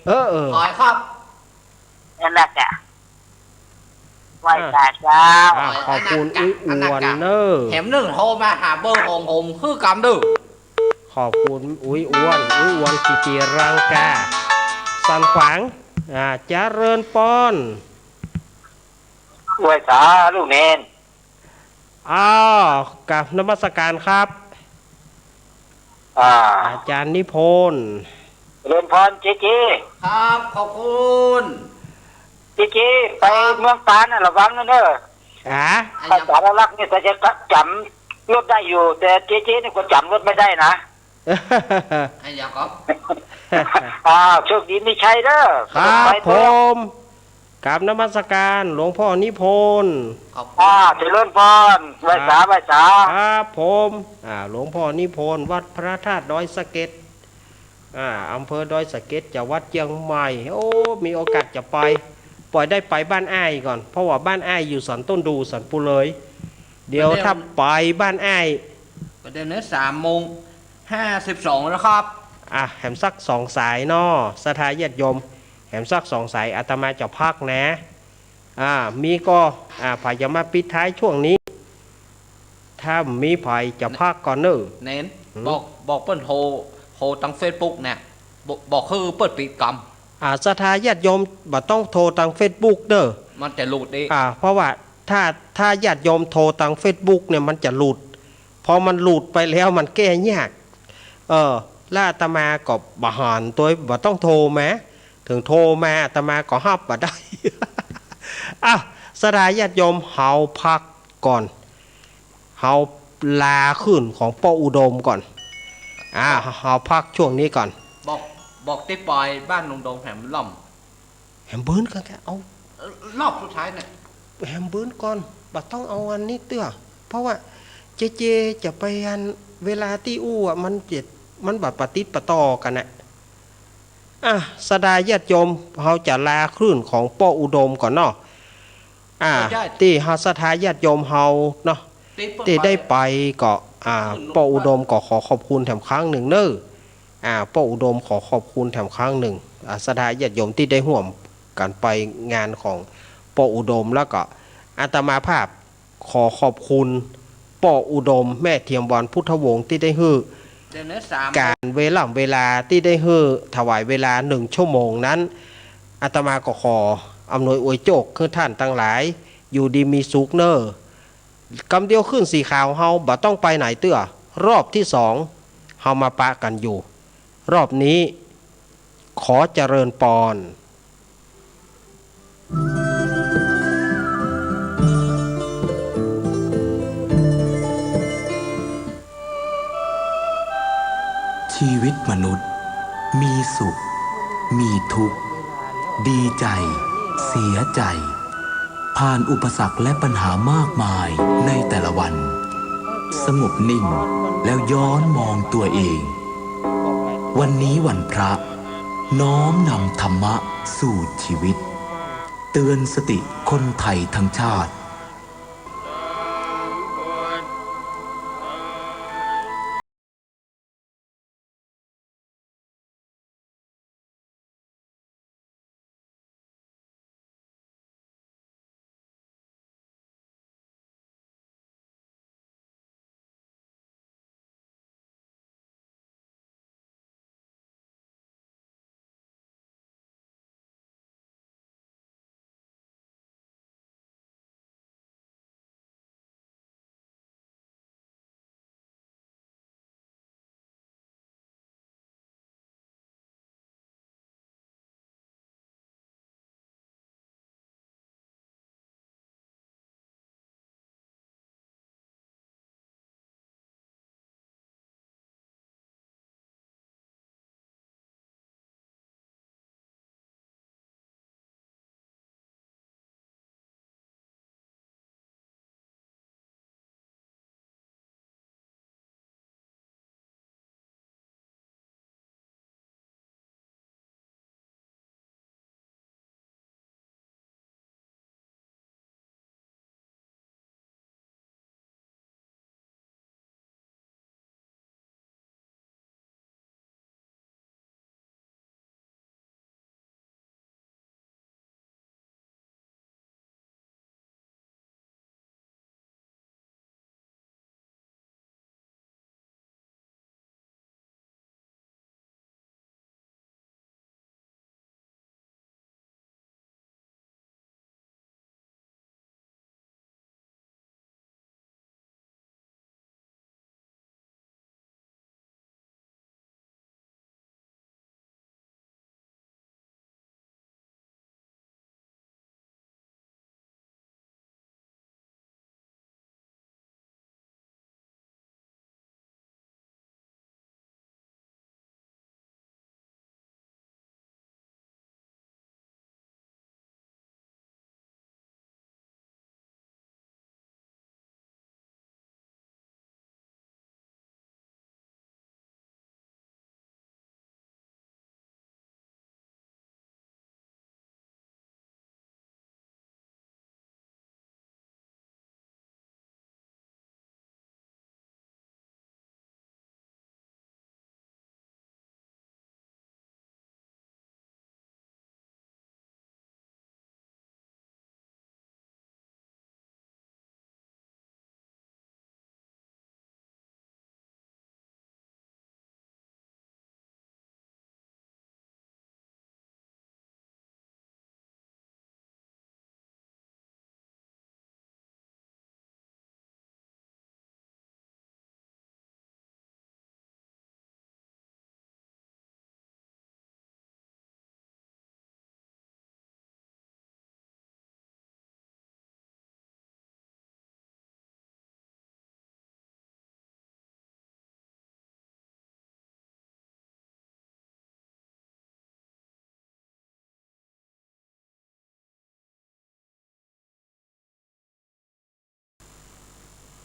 เออ เออ ขอ ขอ นั่นแหละจ้ะ ไหว้สาเจ้า อ่า ขอบคุณอุ๊ยอ้วนเน่อ แถมนึ่งโทรมาหาเบอร์ของผมคือกำเน่อ ขอบคุณอุ๊ยอ้วน อุ๊ยอ้วนกิติรังกา สันขวาง อ่า เจริญปอน ไหว้สาลูกเณร อ้าว กราบนมัสการครับ อ่า อาจ๋ารย์นิพนธ์ เจริญพร เจเจ ครับ ขอบคุณ เจเจ ไป ครับ เมืองปานน่ะ ระวังนะเน่อ อ่า ภาษาอาหรักเนี่ย ถ้าจะจ๋ำรถได้อยู่ แต่เจเจนี่ก็จ๋ำรถไม่ได้นะ อะหยังก็ อ้าว โชคดีมีชัยเน่อ ครับ ไปเถอะ ผม กราบนมัสการหลวงพ่อนิพนธ์ ขอบคุณ อ่า เจริญพร ไหว้สา ครับ ไหว้สา ครับผม อ่า หลวงพ่อนิพนธ์ วัดพระธาตุดอยสะเก็ด อ่า อำเภอดอยสะเก็ด จังหวัดเจียงใหม่ โอ้ มีโอกาสจะไป ปอยได้ไปบ้านอ้ายก่อน เพราะว่าบ้านอ้ายอยู่สันต้นดู สันปูเลย เดี๋ยว เดี๋ยว ถ้าไปบ้านอ้าย ประเดี๋ยวนี้สามโมงห้าสิบสองแล้วครับ อ่ะ แหมสักสองสายเนาะ ศรัทธาญาติโยม แหมสักสองสาย อาตมาจะพักนะ อ่า มีก่อ อ่า ใผจะมาปิดท้ายช่วงนี้ ถ้ามีใผจะพักก่อเน่อ เณร หืม บอก บอกเปิ้นโทร โทรตางเฟซบุ๊กเนี่ย บอก บอกคือเปิ้นปิดกำ อ่า ศรัทธาญาติโยมบ่ต้องโทรตางเฟซบุ๊กเน่อ มันจะหลุดอีก อ่า เพราะว่าถ้า ถ้าญาติโยมโทรตางเฟซบุ๊กเนี่ยมันจะหลุด พอมันหลุดไปแล้วมันแก้ยาก เออ แล้วอาตมาก็บ่หันตั๊ว บ่ต้องโทรมา เถิงโทรมาอาตมาก็ฮับบ่ได้ อ่ะ ศรัทธาญาติโยม เฮาพักก่อน เฮาลาขึ้นของป้ออุดมก่อน อ่า เฮาพักช่วงนี้ก่อน บอก บอกตี้ปอยบ้านลุงดงแหมล่อม แหมเบิ้นก่อนแก เอา เอ่อ รอบสุดท้ายเนี่ย แหมเบิ้นก่อน บ่ต้องเอาอันนี้เตื้อ เพราะว่าเจเจจะไปอัน เวลาตี้อู้อะ มันเจ็ด มันบ่ปะติดปะต่อกั๋นน่ะ อ่ะ ศรัทธาญาติโยม เฮาจะลาคลื่นของป้ออุดมก่อนเนาะ อ่า ใช่ ตี้เฮาศรัทธาญาติโยมเฮาเนาะ ตี้เปิ้น ตี้ได้ไปก็ อ่า คลื่นลม ป้ออุดมก็ขอขอบคุณแถมครั้งนึ่งเน่อ อ่า ป้ออุดมขอขอบคุณแถมครั้งนึ่ง อ่า ศรัทธาญาติโยมตี้ได้ฮ่วมกั๋นไปงานของป้ออุดม แล้วก็อาตมาภาพ ขอขอบคุณป้ออุดม แม่เทียมวรรณพุทธวงศ์ตี้ได้หื้อ เดี๋ยวนะ สาม ก๋านเวล่ำเวลาตี้ได้หื้อถวายเวลาหนึ่งชั่วโมงนั้น อาตมาก็ขออำนวยอวยโจคหื้อต้านตังหลาย อยู่ดีมีสุขเน่อ กำเดียวคลื่นสีขาวเฮาบ่ต้องไปไหนเตื้อ รอบตี้สอง เฮามาปะกั๋นอยู่ รอบนี้ ขอเจริญปอน ชีวิตมนุษย์ มีสุข มีทุกข์ ดีใจ เสียใจ ผ่านอุปสรรคและปัญหามากมายในแต่ละวัน สงบนิ่งแล้วย้อนมองตัวเอง วันนี้วันพระ น้อมนำธรรมะสู่ชีวิต เตือนสติคนไทยทั้งชาติ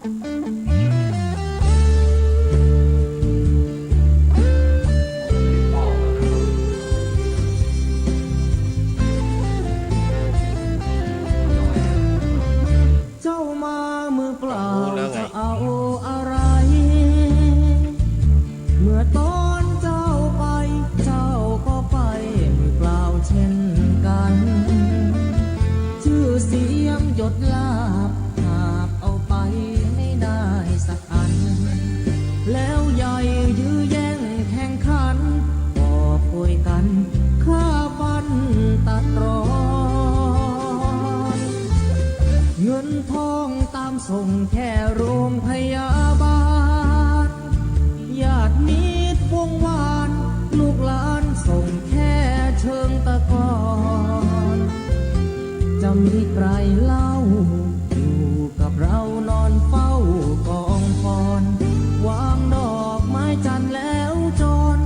เจ้ามามือเปล่าจะเอาอะไร เมื่อตอนเจ้าไป เจ้าก็ไปมือเปล่าเช่นกัน ชื่อเสียงยศลาภ หาบเอาไปไม่ได้สักอัน แล้วใหญ่ยื้อแย่งแข่งขัน กอบโกยกันฆ่าฟันตัดรอน เงินทองตามส่งแค่โรงพยาบาล ญาติมิตรวงวาน ลูกหลานส่งแค่เชิงตะกอน จะมีใครเล่า อยู่กับเรานอนเฝ้ากองฟอน วางดอกไม้จันทร์แล้วจร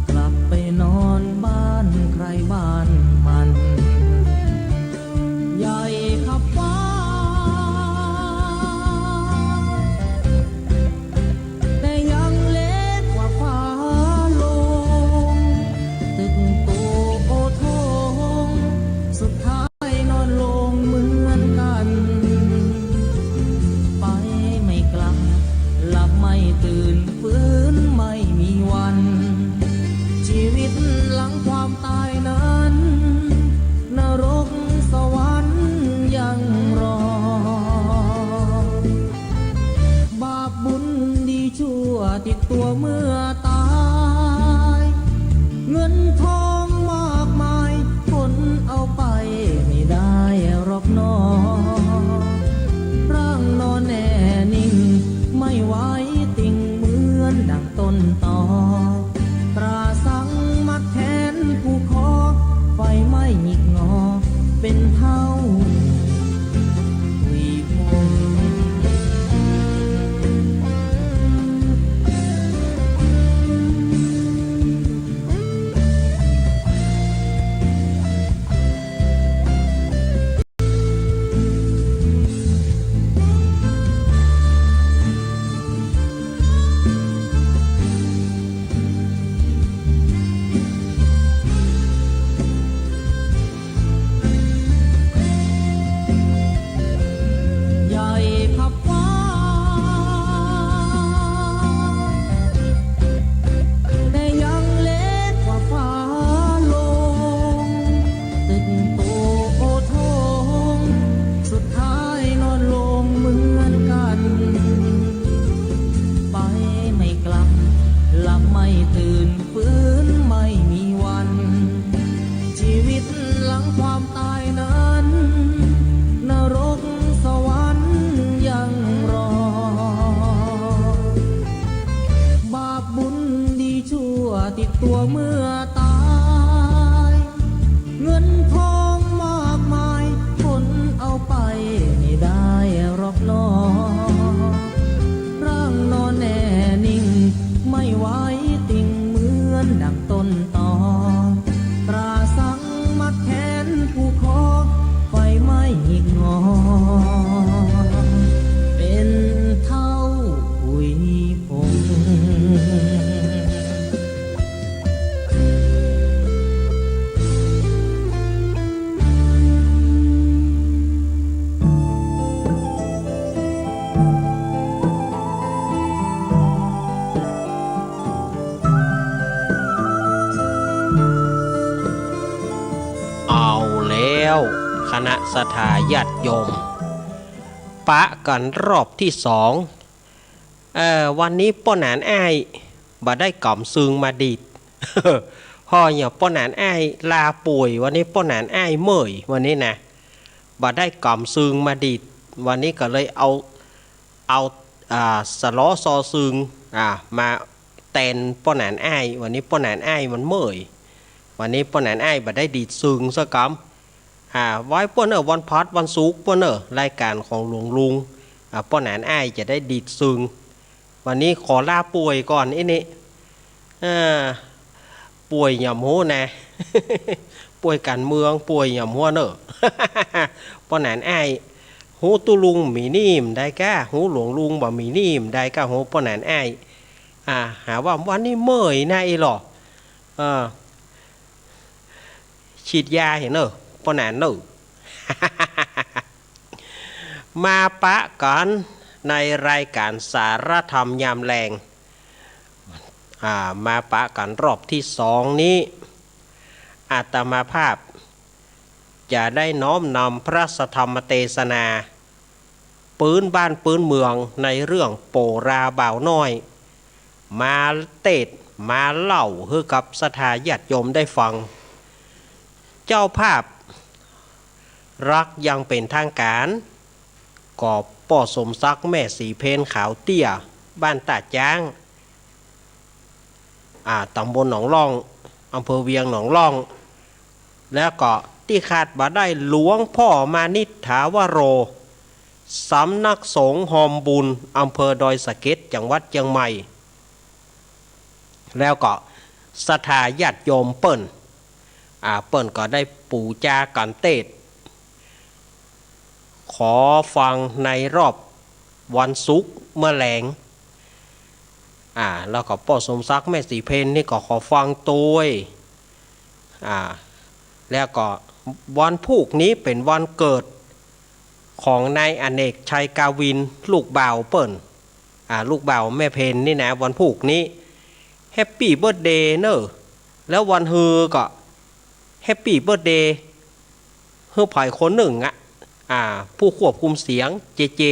กลับไปนอนบ้านใครบ้านมัน ใหญ่ขับฟ้า แต่ยังเล็กกว่าฟ้าลง ตึกโตโอโถง สุดท้ายนอนลงเหมือนกัน ไปไม่กลับ หลับไม่ตื่น ฟื้นไม่มีวัน ชีวิตหลังความตายนั้น นรกสวรรค์ยังรอ บาปบุญดีชั่วติดตัวเมื่อตาย เงินทองมากมาย ขนเอาไปไม่ได้หรอกหนอ ร่างนอนแน่นิ่ง ไม่ไหวติงเหมือนดังต้นตอ ตราสังมัดแขนผูกคอ ไฟไหม้หงิกงอ เป็นเท่าหุยผง ใหญ่ขับฟ้า แต่ยังเล็กกว่าฟ้าลง ตึกโตโอโถง สุดท้ายนอนลงเหมือนกัน ไปไม่กลับ หลับไม่ตื่น ฟื้นไม่มีวัน ชีวิตหลังความตายนั้น นรกสวรรค์ยังรอ บาปบุญดีชั่วติดตัวเมื่อตาย เงินทองมากมาย ขนเอาไปไม่ได้หรอกหนอ ร่างนอนแน่นิ่ง ไม่ไหวติงเหมือนดังต้นตอ ตราสังมัดแขนผูกคอ ไฟไหม้หงิกงอ เป็นเท่าหุยผง เอาแล้ว คณะศรัทธาญาติโยม ปะกั๋นรอบตี้สอง เอ่อ วันนี้ป้อหนานอ้ายบ่ได้ก๋ำซึ่งมาดีด เพราะหยัง ป้อหนานอ้ายลาป่วย วันนี้ป้อหนานอ้ายเมื่อย วันนี้นะ บ่ได้ก๋ำซึ่งมาดีด วันนี้ก็เลยเอา เอา อ่า สะเลาะซอซึ่ง อ่า มาแตนป้อหนานอ้าย วันนี้ป้อหนานอ้ายมันเมื่อย วันนี้ป้อหนานอ้ายบ่ได้ดีดซึ่งสักกำ อ่า ไว้ป้อเน่อ วันพฤหัสวันศุกร์ป้อเน่อ รายก๋านของหลวงลุง อ่า ป้อหนานอ้ายจะได้ดีดซึ่ง วันนี้ขอลาป่วยก่อนอี้นี่ อ่า ป่วยหย่อมฮู้นะ ป่วยก๋านเมือง ป่วยหย่อมฮู้เน่อ ป้อหนานอ้าย ฮู้ตุ๊ลุงมีหนี้บ่ได้ก้า ฮู้หลวงลุงบ่มีหนี้บ่ได้ก้า ฮู้ป้อหนานอ้าย อ่า หาว่าวันนี้เมื่อยนะอีหล่อ เออ ฉีดยาเหียเน่อ ป้อหนานเน่อ มาปะกั๋นในรายก๋านสารธรรมยามแลง อ่า มาปะกั๋นรอบตี้สองนี้ อาตมาภาพจะได้น้อมนำพระสัทธรรมเตสนา ปื๊นบ้านปื๊นเมืองในเรื่องโปราบ่าวน้อย มาเตสน์มาเล่าหื้อกับศรัทธาญาติโยมได้ฟัง เจ้าภาพรับอย่างเป๋นทางก๋าน ก็ป้อสมศักดิ์แม่ศรีเพญขาวเตี้ย บ้านต้าจ๊าง อ่า ต๋ำบลหนองล่อง อำเภอเวียงหนองล่อง แล้วก็ตี้ขาดบ่ได้หลวงป้อมานิษฐาวโร สำนักสงฆ์ฮอมบุญ อำเภอดอยสะเก็ด จังหวัดเจียงใหม่ แล้วก็ศรัทธาญาติโยมเปิ้น อ่า เปิ้นก็ได้ปู๋จากั๋นเตสน์ ขอฟังในรอบวันศุกร์เมื่อแลง อ่า แล้วก็ป้อสมศักดิ์แม่ศรีเพญนี่ก็ขอฟังตวย อ่า แล้วก็วันพูกนี้เป๋นวันเกิดของนายอเนกชัยกาวิน ลูกบ่าวเปิ้น อ่า ลูกบ่าวแม่เพญนี่นะ วันพูกนี้ แฮปปี้เบิร์ธเดย์เน่อ แล้ววันฮือก็ แฮปปี้เบิร์ธเดย์ หื้อใผคนนึ่งอะ อ่า ผู้ควบคุมเสียง เจเจ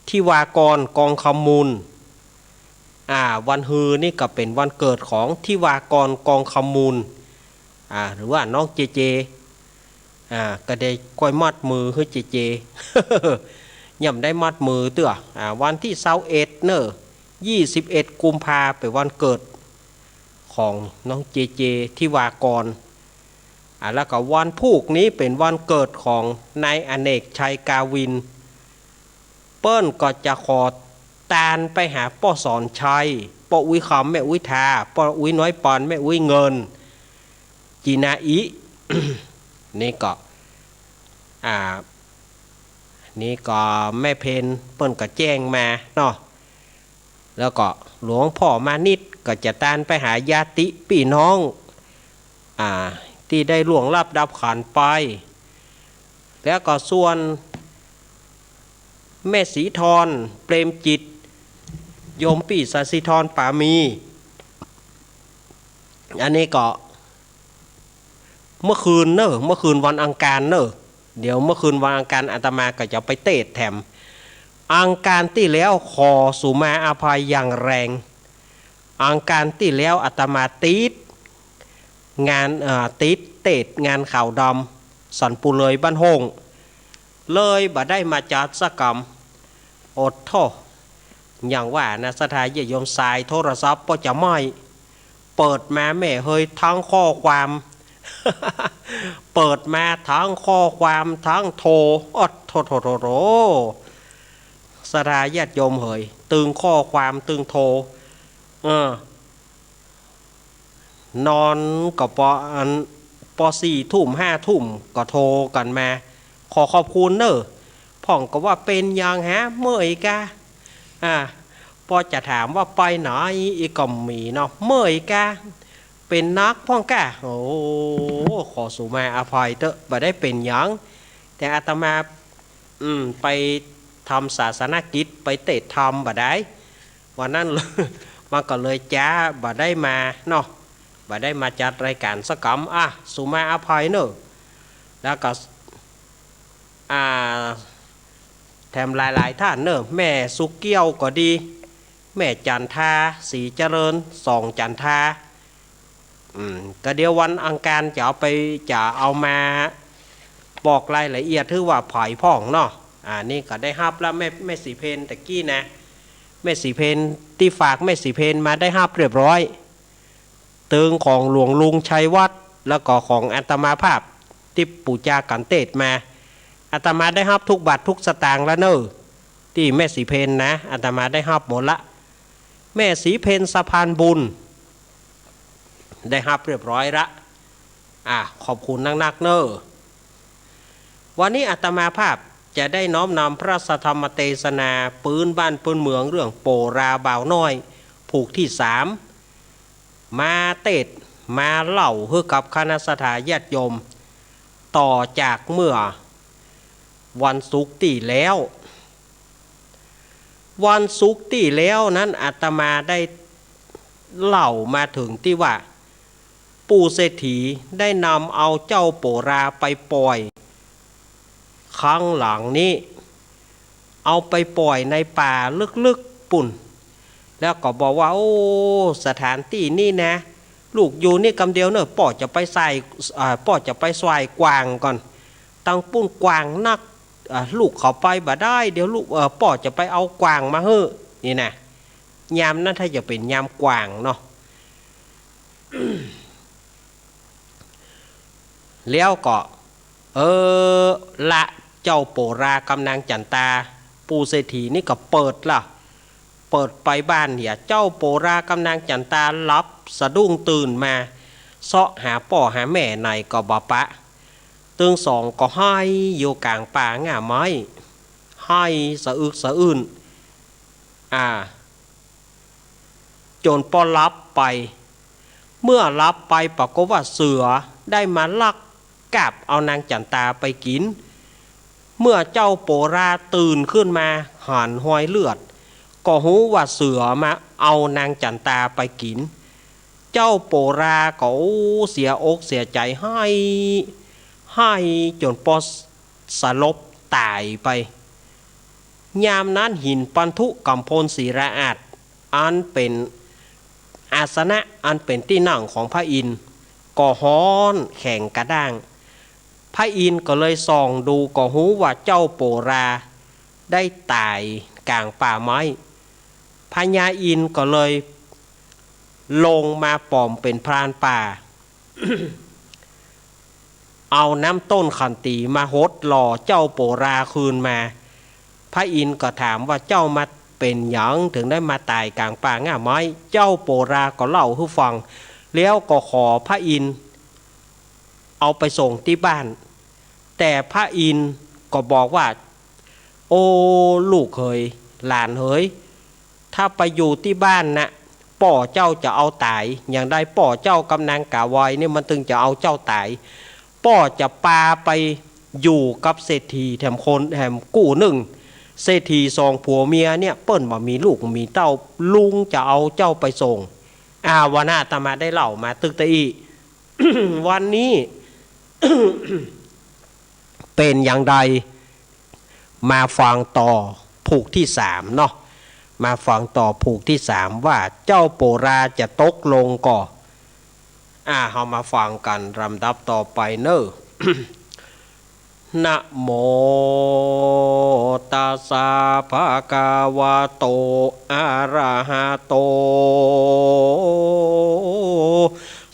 ทิวากร กองคำมูล อ่า วันฮือนี่ก็เป๋นวันเกิดของทิวากร กองคำมูล อ่า หรือว่าน้องเจเจ อ่า ก็ได้ก้อยมัดมือหื้อเจเจ ยังบ่ได้มัดมือเตื้อ อ่า วันตี้ซาวเอ็ดเน่อ ยี่สิบเอ็ดกุมภาเป๋นวันเกิดของน้องเจเจ ทิวากร อ่า แล้วก็วันพูกนี้เป๋นวันเกิดของนายอเนกชัยกาวิน เปิ้นก็จะขอตานไปหาป้อสอนชัย ป้ออุ๊ยคำ แม่อุ๊ยทา ป้ออุ๊ยน้อยปอน แม่อุ๊ยเงิน จีนาอิ นี่ก็ อ่า นี่ก็แม่เพญเปิ้นก็แจ้งมาเนาะ แล้วก็หลวงป้อมานิตย์ก็จะตานไปหาญาติปี้น้อง อ่า ตี้ได้ล่วงลับดับขันไป แล้วก็ส่วนแม่ศรีทร เปรมจิต โยมปี้สาสีทรปามี อันนี้ก็ เมื่อคืนเน่อ เมื่อคืนวันอังคารเน่อ เดี๋ยวเมื่อคืนวันอังคารอาตมาก็จะไปเตสน์แถม อังคารตี้แล้วขอสูมาอภัยอย่างแรง อังคารตี้แล้วอาตมาติดงาน เอ่อ ติดเตสน์งานขาวดำสันปูเลยบ้านโฮ่ง เลยบ่ได้มาจัดสักกำ โอดโธ่ อย่างว่านะ ศรัทธาญาติโยม สายโทรศัพท์ก็จะไหม้ เปิดมาแม่เฮย ทั้งข้อความ เปิดมาทั้งข้อความทั้งโทร โอดโธ่โธ่โธ่โธ่ ศรัทธาญาติโยมเหย ตึงข้อความตึงโทร เออ นอนก็ปออัน ปอสี่ทุ่มห้าทุ่มก็โทรกั๋นมา ขอขอบคุณเน่อ พ่องก็ว่าเป๋นหยังฮะ เมื่อยกา อ่า ปอจะถามว่าไปไหนอีกก็มีเนาะ เมื่อยกา เป๋นนักพ่องกา โอ้ ขอสูมาอภัยเต๊อะ บ่ได้เป๋นหยัง แต่อาตมา อืม ไปทำศาสนกิจ ไปเตสน์ธรรมบ่ได้ วันนั้น มันก็เลยจ๊า บ่ได้มาเนาะ บ่ได้มาจัดรายการสักกำ อ่ะ สูมาอภัยเน่อ แล้วก็ อ่า แถมหลายๆ ท่านเน่อ แม่สุเกี้ยวก็ดี แม่จันทา ศรีเจริญ สองจันทา อืม ก็เดี๋ยววันอังคารจะเอาไป จะเอามาบอกรายละเอียดหื้อว่าใผพ่องเนาะ อ่า นี่ก็ได้ฮับแล้ว แม่ แม่ศรีเพญตะกี้นะ แม่ศรีเพญตี้ฝากแม่ศรีเพญมาได้ฮับเรียบร้อย ตึงของหลวงลุงชัยวัฒน์ แล้วก็ของอาตมาภาพตี้ปู๋จากั๋นเตสน์มา อาตมาได้ฮับทุกบาททุกสตางค์แล้วเน่อ ตี้แม่ศรีเพญนะ อาตมาได้ฮับหมดละ แม่ศรีเพญสะพานบุญ ได้ฮับเรียบร้อยละ อ่ะ ขอบคุณนักๆ เน่อ วันนี้อาตมาภาพ จะได้น้อมนำพระสัทธรรมเตสนาปื๊นบ้านปื๊นเมืองเรื่องโปราบ่าวน้อยผูกตี้สาม มาเตสน์มาเล่าหื้อกับคณะศรัทธาญาติโยม ต่อจากเมื่อวันศุกร์ตี้แล้ว วันศุกร์ตี้แล้วนั้นอาตมาได้เล่ามาเถิงตี้ว่า ปู่เศรษฐีได้นำเอาเจ้าโปราไปป่อย ครั้งหลังนี้ เอาไปป่อยในป่าลึกๆ ปู๊น แล้วก็บอกว่า โอ้ สถานตี้นี้นะ ลูกอยู่นี่กำเดียวเน่อ ป้อจะไปส่าย อ่า ป้อจะไปส่ายกวางก่อน ตังปู๊นกวางนัก อ่า ลูกเข้าไปบ่ได้ เดี๋ยวลูก เอ่อ ป้อจะไปเอากวางมาหื้อ นี่นะ ยามนั้นถ้าจะเป๋นยามกวางเนาะ แล้วก็ เออ ละเจ้าโปรากับนางจั๋นตา ปู่เศรษฐีนี่ก็เปิดละ เปิดไปบ้านเหีย เจ้าโปรากับนางจั๋นตาหลับสะดุ้งตื่นมา เซาะหาป้อหาแม่ไหนก็บ่ปะ ตึงสองก็ไห้อยู่ก๋างป่าง่าไม้ ไห้สะอึกสะอื้น อ่า จ๋นปอหลับไป เมื่อหลับไปปรากฏว่าเสือได้มาลักกาบเอานางจั๋นตาไปกิ๋น เมื่อเจ้าโปราตื่นขึ้นมาหันฮอยเลือด ก็ฮู้ว่าเสือมาเอานางจั๋นตาไปกิ๋น เจ้าโปราก็ โอ้ เสียอกเสียใจ๋ ไห้ ไห้จ๋นปอสลบต๋ายไป ยามนั้นหินปันธุกำพลศิลาอาสน์ อันเป๋นอาสนะ อันเป๋นตี้นั่งของพระอินทร์ ก็ฮ้อนแข็งกระด้าง พระอินทร์ก็เลยส่องดู ก็ฮู้ว่าเจ้าโปราได้ต๋ายก๋างป่าไม้ พญาอินทร์ก็เลยลงมาป๋อมเป๋นพรานป่า เอาน้ำต้นขันตีมาหดหล่อเจ้าโปราคืนมา พระอินทร์ก็ถามว่า เจ้ามาเป๋นหยังเถิงได้มาต๋ายก๋างป่าง่าไม้ เจ้าโปราก็เล่าหื้อฟัง แล้วก็ขอพระอินทร์เอาไปส่งตี้บ้าน แต่พระอินทร์ก็บอกว่า โอ้ ลูกเหย หลานเหย ถ้าไปอยู่ตี้บ้านน่ะ ป้อเจ้าจะเอาต๋าย อย่างใดป้อเจ้ากับนางก๋าไวเนี่ยมันตึงจะเอาเจ้าต๋าย ป้อจะปาไปอยู่กับเศรษฐีแถมคนแถมกู้นึ่ง เศรษฐีสองผัวเมียเนี่ยเปิ้นบ่มีลูกมีเต้า ลุงจะเอาเจ้าไปส่ง อ่า วันนั้นอาตมาได้เล่ามาตึกตะอี้ วันนี้ เป๋นอย่างใด มาฟังต่อผูกตี้สามเนาะ มาฟังต่อผูกตี้สามว่าเจ้าโปราจะตกลงก่อ อ่า เฮามาฟังกั๋นลำดับต่อไปเนาะ นะโมตัสสะ ภะคะวะโต อะระหะโต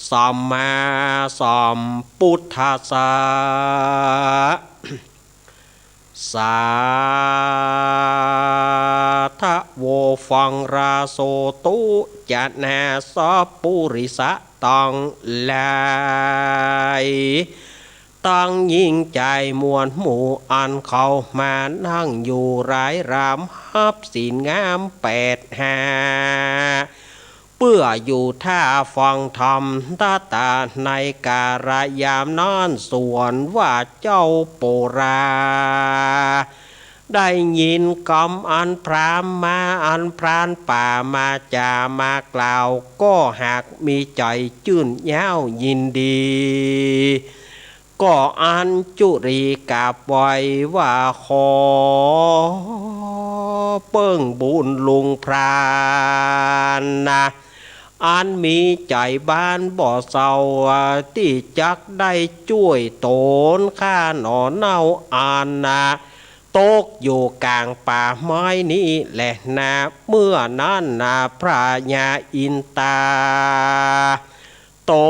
สัมมาสัมพุทธัสสะ สาธะโว ฟังราโสตุ จะนาสัพปุริสะตังหลาย ตังญิงจายมวลหมู่ อันเขามานั่งอยู่หลายราม ฮับศีลงามแปดห้า เปื้ออยู่ท่าฟังธรรม ตะตาในกาละยามนั้น ส่วนว่าเจ้าโปรา ได้ยินกำอันพราหมณ์มา อันพรานป่ามามากล่าว ก็หากมีใจ๋จื้นเย้ายินดี ก็อัญจุลีกราบไหว้ว่า ขอเปิ้งบุญลุงพรานนะ อันมีใจ๋บานบ่เศร้า ตี้จักได้จ้วยต๋นข้าหนอเน่าอันนะ ตกอยู่ก๋างป่าไม้นี้แหละนา เมื่อนั้นนาพญาอินตา ต๋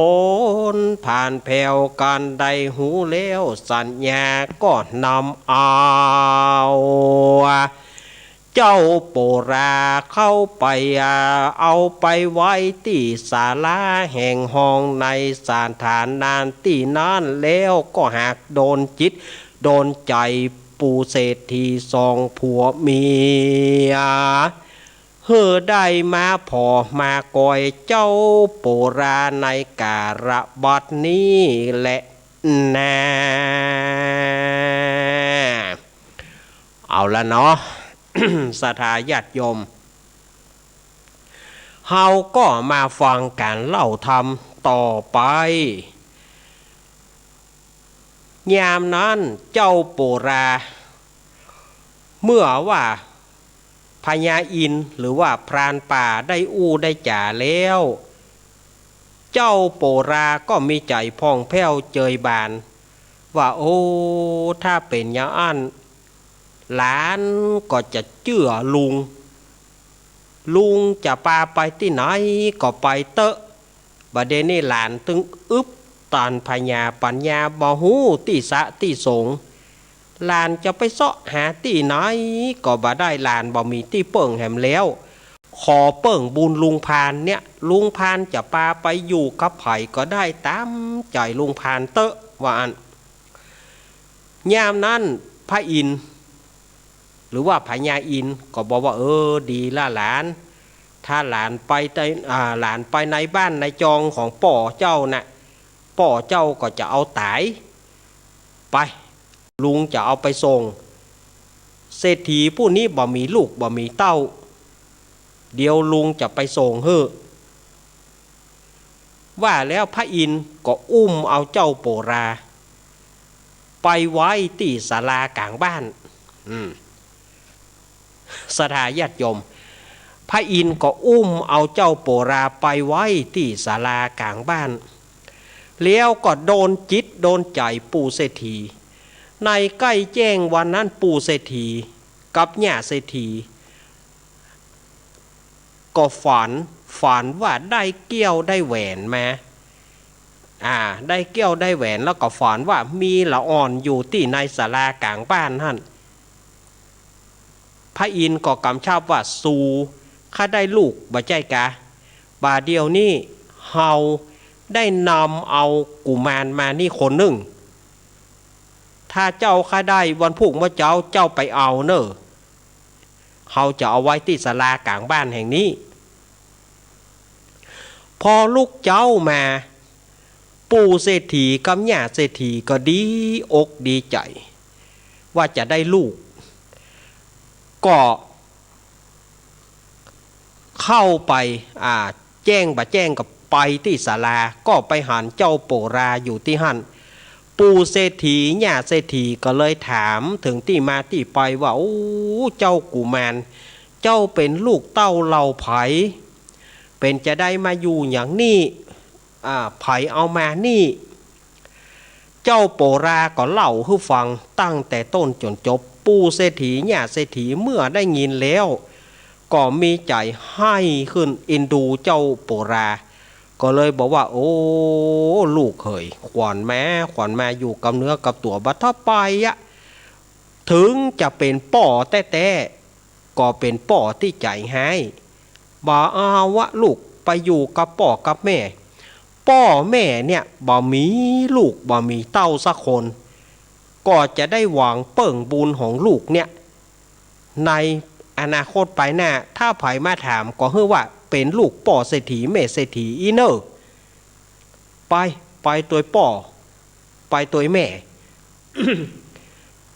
นผ่านแผ่วกั๋นได้ฮู้แล้ว สัญญาก็นำเอา เจ้าโปราเข้าไป เอาไปไว้ตี้ศาลาแห่งห้องในสถานนั้น ตี้นั้นแล้วก็หากโดนจิตโดนใจ๋ ปู่เศรษฐีสองผัวเมีย หื้อได้มาผ่อมาก่อยเจ้าโปราในกาละบัดนี้แหละนา เอาละเนาะ ศรัทธาญาติโยม เฮาก็มาฟังก๋านเล่าธรรมต่อไป ยามนั้นเจ้าโปรา เมื่อว่าพญาอินทร์หรือว่าพรานป่าได้อู้ได้จ๋าแล้ว เจ้าโปราก็มีใจ๋ผ่องแผ้วเจิยบาน ว่า โอ้ ถ้าเป๋นอย่างอั้น หลานก็จะเจื้อลุง ลุงจะปาไปตี้ไหนก็ไปเต๊อะ บ่าเดี่ยวนี้หลานตึงอึบตันผญา ปั๋ญญาบ่ฮู้ตี้สะตี้สง หลานจะไปเซาะหาตี้ไหนก็บ่ได้ หลานบ่มีตี้เปิ้งแหมแล้ว ขอเปิ้งบุญลุงพรานเนี่ย ลุงพรานจะปาไปอยู่กับใผก็ได้ต๋ามใจ๋ลุงพรานเต๊อะ ว่าอั้น ยามนั้นพระอินทร์ หรือว่าพญาอินทร์ก็บอกว่า เออ ดีละหลาน ถ้าหลานไปใน อ่า หลานไปในบ้านในจองของป้อเจ้าน่ะ ป้อเจ้าก็จะเอาต๋าย ไป ลุงจะเอาไปส่ง เศรษฐีผู้นี้บ่มีลูกบ่มีเต้า เดี๋ยวลุงจะไปส่งหื้อ ว่าแล้วพระอินทร์ก็อุ้มเอาเจ้าโปรา ไปไว้ตี้ศาลาก๋างบ้าน อืม ศรัทธาญาติโยม พระอินทร์ก็อุ้มเอาเจ้าโปราไปไว้ตี้ศาลาก๋างบ้าน แล้วก็โดนจิตโดนใจ๋ปู่เศรษฐี ในใก้แจ้งวันนั้นปู่เศรษฐีกับย่าเศรษฐี ก็ฝัน ฝันว่าได้แก้วได้แหวนมา อ่า ได้แก้วได้แหวน แล้วก็ฝันว่ามีละอ่อนอยู่ตี้ในศาลาก๋างบ้านหั้น พระอินทร์ก็กำชับว่า สูใค่ได้ลูกบ่ใจ้กา บ่าเดี่ยวนี้เฮาได้นำเอากุมารมานี่คนนึ่ง ถ้าเจ้าใค่ได้วันพุกเมื่อเจ๊าเจ้าไปเอาเน่อ เฮาจะเอาไว้ตี้ศาลาก๋างบ้านแห่งนี้ พอลุกเจ๊ามา ปู่เศรษฐีกับย่าเศรษฐีก็ดีอกดีใจ๋ ว่าจะได้ลูก ก็เข้าไป อ่า แจ้งบ่แจ้งก็ไปตี้ศาลา ก็ไปหันเจ้าโปราอยู่ตี้หั้น ปู่เศรษฐีย่าเศรษฐีก็เลยถามเถิงตี้มาตี้ไปว่า โอ้ เจ้ากุมาร เจ้าเป๋นลูกเต้าเหล่าใผ เป๋นจาใดมาอยู่อย่างนี้ อ่า ใผเอามานี่ เจ้าโปราก็เล่าหื้อฟังตั้งแต่ต้นจ๋นจบ ปู่เศรษฐีย่าเศรษฐีเมื่อได้ยินแล้ว ก็มีใจ๋ใฮ้ขึ้น เอ็นดูเจ้าโปรา ก็เลยบอกว่า โอ้ ลูกเขย ขวัญมา ขวัญมาอยู่กับเนื้อกับตั๋ว บ่าถ้าไปอะ เถิงจะเป๋นป้อแต๊ๆ ก็เป๋นป้อตี้ใจ๋ฮ้าย บ่เอาอะลูก ไปอยู่กับป้อกับแม่ ป้อแม่เนี่ยบ่มีลูกบ่มีเต้าสักคน ก็จะได้หวังเปิ้งบุญของลูกเนี่ย ในอนาคตไปหน้า ถ้าใผมาถามก็หื้อว่าเป๋นลูกป้อเศรษฐีแม่เศรษฐีอี้เน่อ ไป ไปตวยป้อ ไปตวยแม่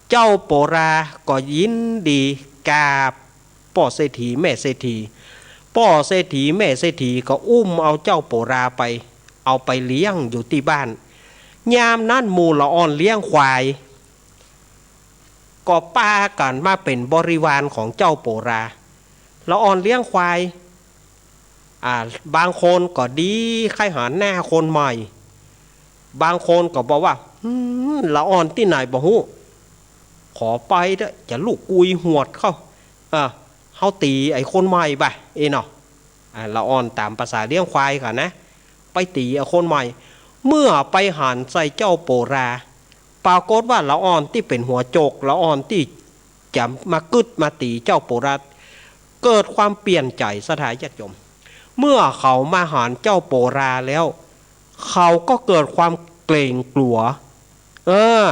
เจ้าโปราก็ยินดีกราบป้อเศรษฐีแม่เศรษฐี ป้อเศรษฐีแม่เศรษฐีก็อุ้มเอาเจ้าโปราไป เอาไปเลี้ยงอยู่ตี้บ้าน ยามนั้นหมู่ละอ่อนเลี้ยงควาย ก็ปากั๋นมาเป๋นบริวารของเจ้าโปรา ละอ่อนเลี้ยงควาย อ่า บางคนก็ดีใค่หันหน้าคนใหม่ บางคนก็บอกว่า อืม ละอ่อนตี้ไหนบ่ฮู้ ขอไปเต๊อะ จะลูกกุยหวดเข้า เออ เฮาตี๋ไอ้คนใหม่บ่ะ เอเนาะ อ่า ละอ่อนต๋ามภาษาเลี้ยงควายก่อนนะ ไปตี๋ไอ้คนใหม่ เมื่อไปหันใส่เจ้าโปรา ปรากฏว่าละอ่อนตี้เป๋นหัวโจก ละอ่อนตี้จะมากึ๊ดมาตี๋เจ้าโปรา เกิดความเปลี่ยนใจ๋ ศรัทธาญาติโยม เมื่อเขามาหันเจ้าโปราแล้ว เขาก็เกิดความเกรงกลัว เออ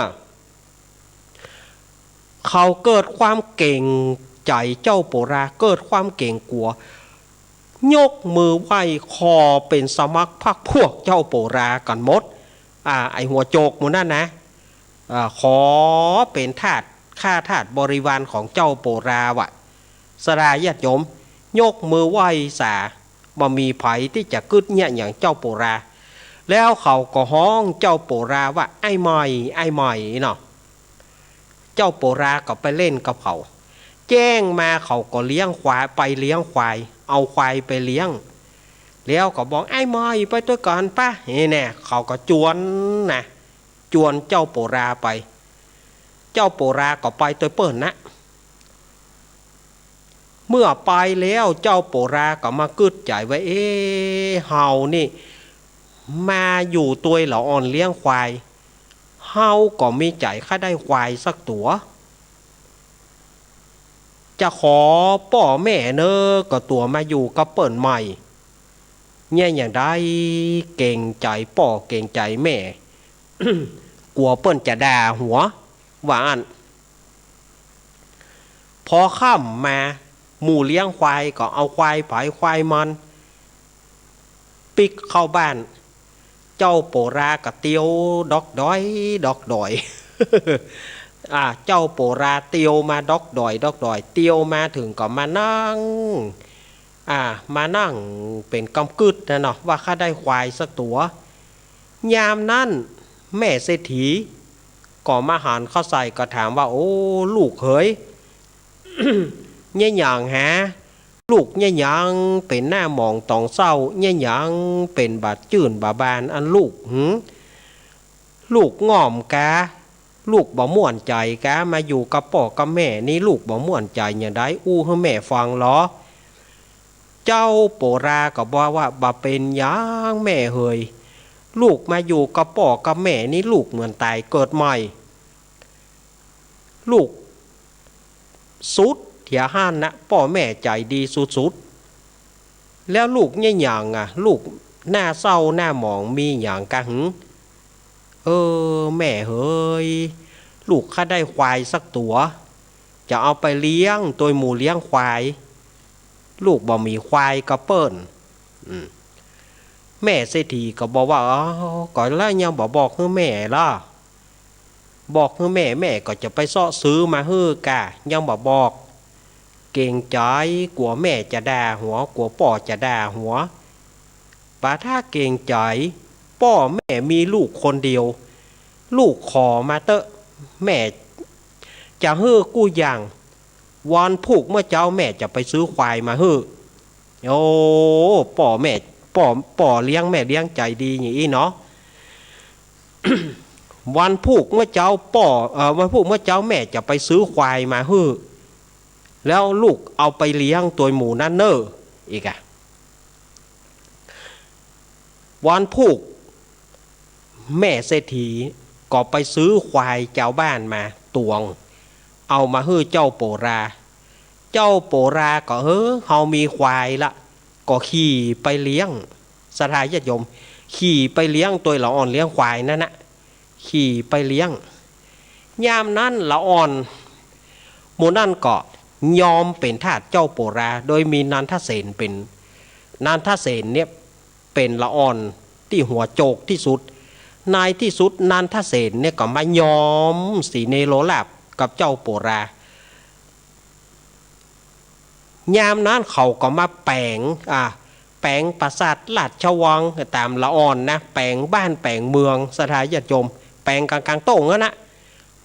เขาเกิดความเก๋งใจ๋เจ้าโปรา เกิดความเก๋งกั๋ว ยกมือไหว้ขอเป๋นสมัครพรรคพวกเจ้าโปรากั๋นหมด อ่า ไอ้หัวโจกหมู่นั้นนะ อ่า ขอเป๋นทาส ข้าทาสบริวารของเจ้าโปราว่ะ ศรัทธาญาติโยม ยกมือไหว้สา บ่มีใผตี้จะกึ๊ดเยียะหยังเจ้าโปรา แล้วเขาก็ฮ้องเจ้าโปราว่า ไอ้ใหม่ ไอ้ใหม่เนาะ เจ้าโปราก็ไปเล่นกับเขา แจ้งมาเขาก็เลี้ยงควาย ไปเลี้ยงควาย เอาควายไปเลี้ยง แล้วก็บอก ไอ้ใหม่ ไปตวยกั๋นปะ นี่แน่ เขาก็จวนนะ จวนเจ้าโปราไป เจ้าโปราก็ไปตวยเปิ้นนะ เมื่อไปแล้วเจ้าโปราก็มากึ๊ดใจ๋ว่า เอ๊ะ เฮานี่มาอยู่ตวยละอ่อนเลี้ยงควาย เฮาก็มีใจ๋ใค่ได้ควายสักตั๋ว จะขอป้อแม่เน่อ ก็ตั๋วมาอยู่กับเปิ้นใหม่ เยียะหยังได้ เก๋งใจ๋ป้อเก๋งใจ๋แม่ กั๋วเปิ้นจะด่าหัว ว่าอั้น พอค่ำมา หมู่เลี้ยงควายก็เอาควายใผควายมัน ปิ๊กเข้าบ้าน เจ้าโปราก็เตียวดอกดอย ดอกดอย อ่า เจ้าโปราเตียวมาดอกดอย ดอกดอย เตียวมาเถิงก็มานั่ง อ่า มานั่งเป๋นกำกึ๊ดนะเนาะ ว่าข้าได้ควายสักตั๋ว ยามนั้นแม่เศรษฐีก็มาหันเข้าใส่ก็ถามว่า โอ้ ลูกเหย เยียะหยังหา ลูกเยียะหยังเป๋นหน้าหมองต๋องเศร้า เยียะหยังเป๋นบ่าจื้นบ่าบานอันลูก หือ ลูกง่อมกา ลูกบ่ม่วนใจ๋กา มาอยู่กับป้อกับแม่นี่ลูกบ่ม่วนใจ๋หยังได้ อู้หื้อแม่ฟังลอ เจ้าโปราก็บอกว่า บ่เป๋นหยังแม่เหย ลูกมาอยู่กับป้อกับแม่นี่ลูกเหมือนต๋ายเกิดใหม่ ลูกสุดเหียหั้นนะ ป้อแม่ใจ๋ดีสุดๆ แล้วลูกเยียะหยังอะ ลูกหน้าเศร้าหน้าหมองมีหยังกาหือ เออ แม่เหย ลูกข้าได้ควายสักตั๋ว จะเอาไปเลี้ยงตวยหมู่เลี้ยงควาย ลูกบ่มีควายกับเปิ้น อืม แม่เศรษฐีก็บอกว่า เอ้า ก็แล้วยังบ่บอกหื้อแม่ลอ บอกหื้อแม่ แม่ก็จะไปเซาะซื้อมาหื้อกา ยังบ่บอก เก๋งใจ๋ กั๋วแม่จะด่าหัว กั๋วป้อจะด่าหัว ปะถ้าเก๋งใจ๋ ป้อแม่มีลูกคนเดียว ลูกขอมาเต๊อะ แม่จะหื้อกู้อย่าง วันพูกเมื่อเจ๊าแม่จะไปซื้อควายมาหื้อ โอ้ ป้อแม่ ป้อ ป้อเลี้ยงแม่เลี้ยงใจ๋ดีอย่างอี้เนาะ วันพูกเมื่อเจ๊าป้อ เอ่อ วันพูกเมื่อเจ๊าแม่จะไปซื้อควายมาหื้อ แล้วลูกเอาไปเลี้ยงตวยหมู่นั้นเน่อ อีกอะ วันพูก แม่เศรษฐีก็ไปซื้อควายจาวบ้านมาตวง เอามาหื้อเจ้าโปรา เจ้าโปราก็ เออ เฮามีควายละ ก็ขี่ไปเลี้ยง ศรัทธาญาติโยม ขี่ไปเลี้ยงตวยละอ่อนเลี้ยงควายนั้นนะ ขี่ไปเลี้ยง ยามนั้นละอ่อนหมู่นั้นก็ยอมเป๋นทาสเจ้าโปรา โดยมีนันทเสนเป๋น นันทเสนเนี่ยเป๋นละอ่อนตี้หัวโจกตี้สุด ในตี้สุดนันทเสนเนี่ยก็มายอมสีเนโรราษฎร์กับเจ้าโปรา ยามนั้นเขาก็มาแป๋ง อ่า แป๋งปราสาทราชวังต๋ามละอ่อนนะ แป๋งบ้านแป๋งเมือง ศรัทธาญาติโยม แป๋งก๋างๆ โต้งนั้นนะ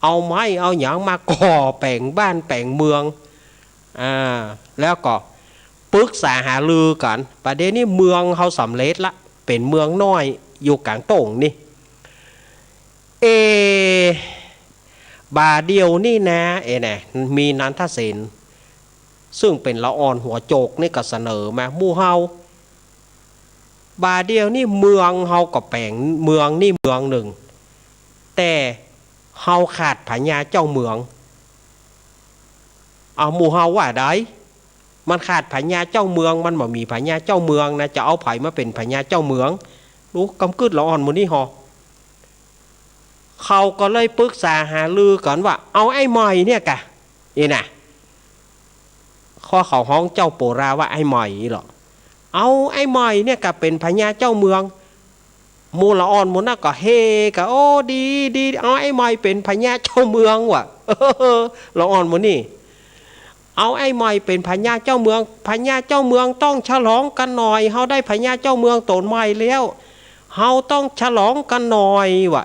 เอาไม้เอาหยังมาก่อแป๋งบ้านแป๋งเมือง อ่า แล้วก็ปรึกษาหารือกั๋น บ่าเดี่ยวนี้เมืองเฮาสำเร็จละ เป๋นเมืองน้อยอยู่ก๋างโต้งนี่ เอ บ่าเดี่ยวนี้นะ เอ นะ มีนันทเสน ซึ่งเป๋นละอ่อนหัวโจกนี่ก็เสนอมา หมู่เฮา บ่าเดี่ยวนี้เมืองเฮาก็แป๋งเมืองนี่เมืองนึ่ง แต่เฮาขาดพญาเจ้าเมือง เอา หมู่เฮาว่าใด มันขาดพญาเจ้าเมือง มันบ่มีพญาเจ้าเมืองนะ จะเอาใผมาเป๋นพญาเจ้าเมือง ดูกำกึ๊ดละอ่อนหมู่นี้ฮอ เขาก็เลยปรึกษาหารือกั๋นว่า เอาไอ้ใหม่เนี่ยกะ นี่นะ ข้อเขาฮ้องเจ้าโปราว่าไอ้ใหม่อี้เหรอ เอาไอ้ใหม่เนี่ยก็เป๋นพญาเจ้าเมือง หมู่ละอ่อนหมู่นั้นก็เฮกั๋น โอ้ ดี ดี เอาไอ้ใหม่เป๋นพญาเจ้าเมืองว่ะ ละอ่อนหมู่นี้ เอาไอ้ใหม่เป๋นพญาเจ้าเมือง พญาเจ้าเมืองต้องฉลองกั๋นหน่อย เฮาได้พญาเจ้าเมืองต๋นใหม่แล้ว เฮาต้องฉลองกั๋นหน่อยว่ะ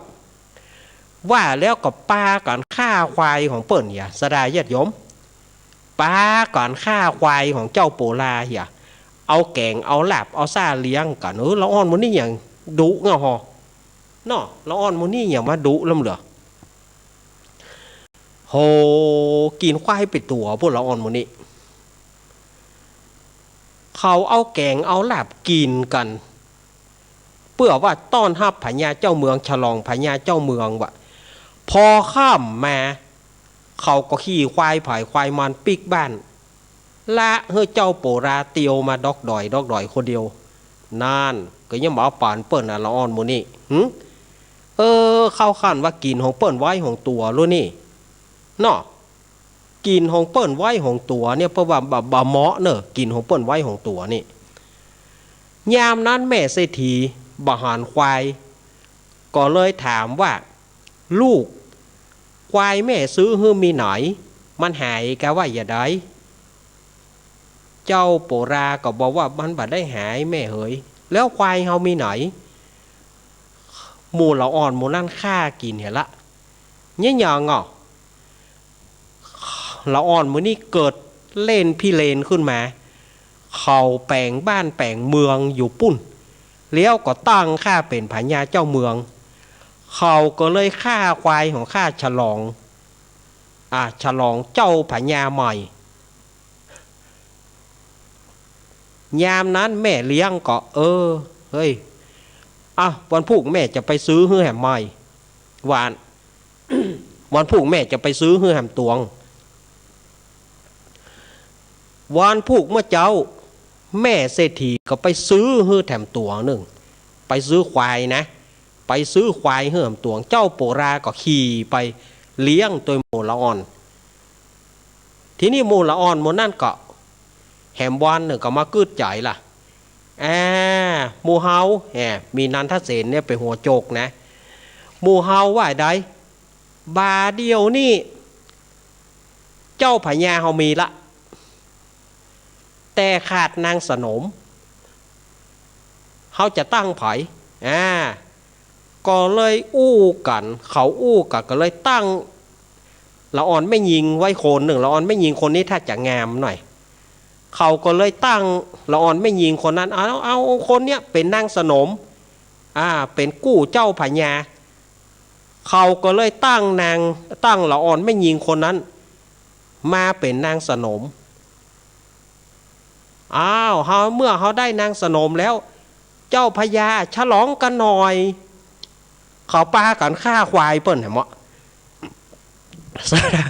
ว่าแล้วก็ปากั๋นฆ่าควายของเปิ้นเหีย ศรัทธาญาติโยม ปากั๋นฆ่าควายของเจ้าโปราเหีย เอาแก๋ง เอาลาบ เอาซ่าเลี้ยงกั๋น เออ ละอ่อนหมู่นี้อย่างดุเนาะฮอ เนาะ ละอ่อนหมู่นี้อย่างว่าดุล้ำเหลือ โห กิ๋นควายเป๋นตั๋ว พวกละอ่อนหมู่นี้ เขาเอาแก๋ง เอาลาบกิ๋นกั๋น เปื้อว่าต้อนฮับพญาเจ้าเมือง ฉลองพญาเจ้าเมืองว่ะ พอค่ำมา เขาก็ขี่ควายใผควายมันปิ๊กบ้าน ละหื้อเจ้าโปราเตียวมาดอกดอย ดอกดอยคนเดียว นั่น ก็ยังบ่เอาปานเปิ้นน่ะ ละอ่อนหมู่นี้ หึ เออ เข้าขั้นว่ากิ๋นของเปิ้นไว้ของตั๋วแล้วนี่ เนาะ กิ๋นของเปิ้นไว้ของตั๋วเนี่ย เพราะว่าบ่ บ่เหมาะเน่อ กิ๋นของเปิ้นไว้ของตั๋วนี่ ยามนั้นแม่เศรษฐีบ่หันควาย ก็เลยถามว่า ลูก ควายแม่ซื้อหื้อมีไหน มันหายกาว่าอย่าใด เจ้าโปราก็บอกว่ามันบ่ได้หายแม่เหย แล้วควายเฮามีไหน หมู่ละอ่อนหมู่นั้นฆ่ากิ๋นเหียละ เนี่ยหยังอ่ะ ละอ่อนหมู่นี้เกิดเล่นพิเรนขึ้นมา เขาแป๋งบ้านแป๋งเมืองอยู่ปุ้น แล้วก็ตั้งข้าเป๋นพญาเจ้าเมือง เขาก็เลยฆ่าควายของข้าฉลอง อ่า ฉลองเจ้าพญาใหม่ ยามนั้นแม่เลี้ยงก็ เออ เฮ้ย อ่ะ วันพูกแม่จะไปซื้อหื้อแหมใหม่ ว่าอั้น วันพูกแม่จะไปซื้อหื้อแหมตวง วันพูกเมื่อเจ๊า แม่เศรษฐีก็ไปซื้อหื้อแถมตั๋วนึ่ง ไปซื้อควายนะ ไปซื้อควายหื้อแหมตวง เจ้าโปราก็ขี่ไปเลี้ยงตวยหมู่ละอ่อน ทีนี้หมู่ละอ่อนหมู่นั้นก็ แหมวันนึ่งก็มากึ๊ดใจ๋ละ อ่า หมู่เฮา แหม มีนันทเสนเนี่ยเป๋นหัวโจกนะ หมู่เฮาว่าใด บ่าเดี่ยวนี้ เจ้าพญาเฮามีละ แต่ขาดนางสนม เฮาจะตั้งใผ อ่า ก็เลยอู้กั๋น เขาอู้กั๋นก็เลยตั้งละอ่อนแม่ญิงไว้คนนึ่ง ละอ่อนแม่ญิงคนนี้ถ้าจะงามหน่อย เขาก็เลยตั้งละอ่อนแม่ญิงคนนั้น เอา เอาคนเนี้ยเป๋นนางสนม อ่า เป๋นกู้เจ้าพญา เขาก็เลยตั้งนาง ตั้งละอ่อนแม่ญิงคนนั้น มาเป๋นนางสนม อ้าว เฮา เมื่อเฮาได้นางสนมแล้ว เจ้าพญาฉลองกั๋นหน่อย เขาปากั๋นฆ่าควายเปิ้นแหมเนาะ ศรัทธา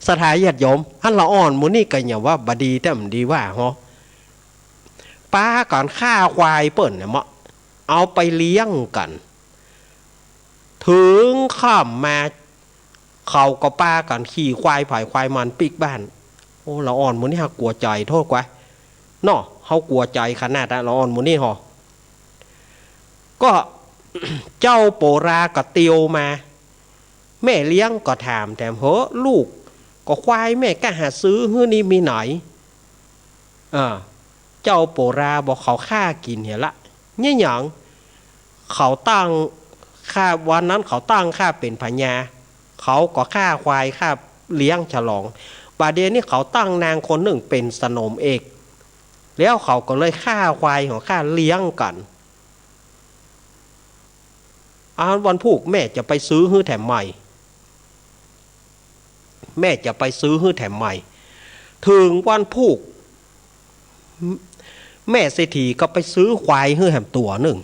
ศรัทธาญาติโยม อันละอ่อนหมู่นี้ก็อย่าว่าบ่ดีแต๊บ่ดีว่าฮอ ปากั๋นฆ่าควายเปิ้นแหมเนาะ เอาไปเลี้ยงกั๋น เถิงค่ำมา เขาก็ปากั๋นขี่ควายใผควายมันปิ๊กบ้าน โอ้ ละอ่อนหมู่นี้หากกั๋วใจ๋โทษกว่า เนาะ เฮากลัวใจ๋ขนาดอะ ละอ่อนหมู่นี้ฮอ ก็ เจ้าโปราก็เตียวมา แม่เลี้ยงก็ถามแถม เหอะลูก ก็ควายแม่ก้าหาซื้อหื้อนี่มีไหน เออ เจ้าโปราบอกเขาฆ่ากิ๋นเหียละ เนี่ยหยัง เขาตั้งข้า วันนั้นเขาตั้งข้าเป๋นพญา เขาก็ฆ่าควาย ฆ่าเลี้ยงฉลอง บ่าเดี่ยวนี้เขาตั้งนางคนนึ่งเป๋นสนมเอก แล้วเขาก็เลยฆ่าควายของข้าเลี้ยงกั๋น อ้าว วันพูกแม่จะไปซื้อหื้อแถมใหม่ แม่จะไปซื้อหื้อแถมใหม่ เถิงวันพูก แม่เศรษฐีก็ไปซื้อควายหื้อแถมตั๋วนึ่ง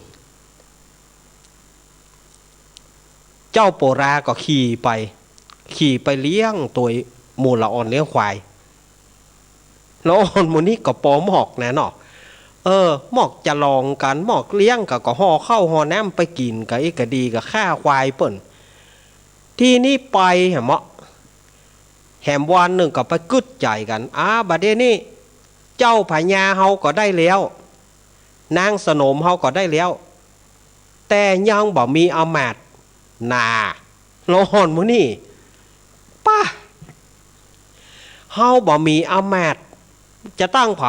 เจ้าโปราก็ขี่ไป ขี่ไปเลี้ยงตวยหมู่ละอ่อนเลี้ยงควาย ละอ่อนหมู่นี้ก็ปอมอกนะเนาะ เออ มอกจะลองกั๋น มอกเลี้ยงก็ ก็ห่อข้าวห่อน้ำไปกิ๋น ก็อิกะดีก็ฆ่าควายเปิ้น ทีนี้ไปแหมเนาะ แหมวันนึ่งก็ไปกึ๊ดใจ๋กั๋น อ้า บ่าเดี่ยวนี้ เจ้าพญาเฮาก็ได้แล้ว นางสนมเฮาก็ได้แล้ว แต่ยังบ่มีอำมาตย์ นา ละอ่อนหมู่นี้ ป๊ะ เฮาบ่มีอำมาตย์ จะตั้งใผ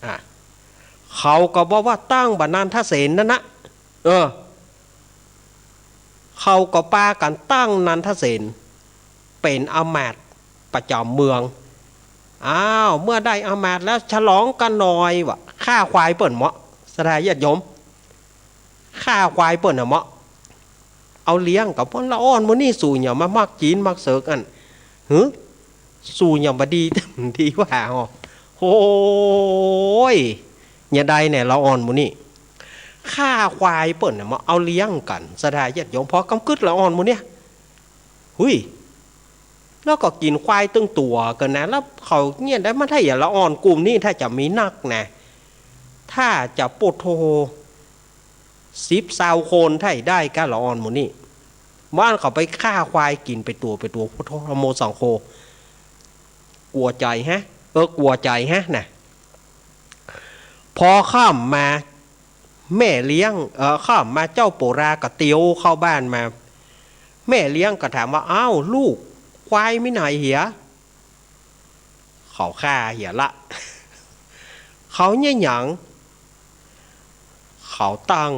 อ่ะ เขาก็บอกว่าตั้งบ่านันทเสนนั่นนะ เออ เขาก็ปากั๋นตั้งนันทเสน เป๋นอำมาตย์ประจ๋ำเมือง อ้าว เมื่อได้อำมาตย์แล้วฉลองกั๋นหน่อย ว่า ฆ่าควายเปิ้นเหมาะ ศรัทธาญาติโยม ฆ่าควายเปิ้นน่ะเหมาะ เอาเลี้ยงกั๋น ละอ่อนหมู่นี้ สูอย่ามามักจี๋นมักเสิกอั้น หึ สูอย่ามาดี ดีว่า โอ้ย อย่าได้แน่ ละอ่อนหมู่นี้ ฆ่าควายเปิ้นน่ะมาเอาเลี้ยงกั๋น ศรัทธาญาติโยม พอกำกึ๊ดละอ่อนหมู่เนี้ย หุย แล้วก็กิ๋นควายตึงตั๋วกั๋นนะ แล้วเขาเนี่ยได้มา ถ้าอย่างละอ่อนกลุ่มนี้ ถ้าจะมีนักนะ ถ้าจะ โอ้โธ่ สิบซาวคนถ้าได้ก้า ละอ่อนหมู่นี้ บ้านเขาไปฆ่าควายกิ๋นไปตั๋วไปตั๋ว โอ้โธ่ โมสังโฆ กั๋วใจ๋แฮะ เออ กั๋วใจ๋แฮะนะ พอค่ำมา แม่เลี้ยง เออ ค่ำมาเจ้าโปราก็เตียวเข้าบ้านมา แม่เลี้ยงก็ถามว่า อ้าว ลูก ควายมีไหนเหีย เขาฆ่าเหียละ เขาเนี่ยหยัง เขาตั้ง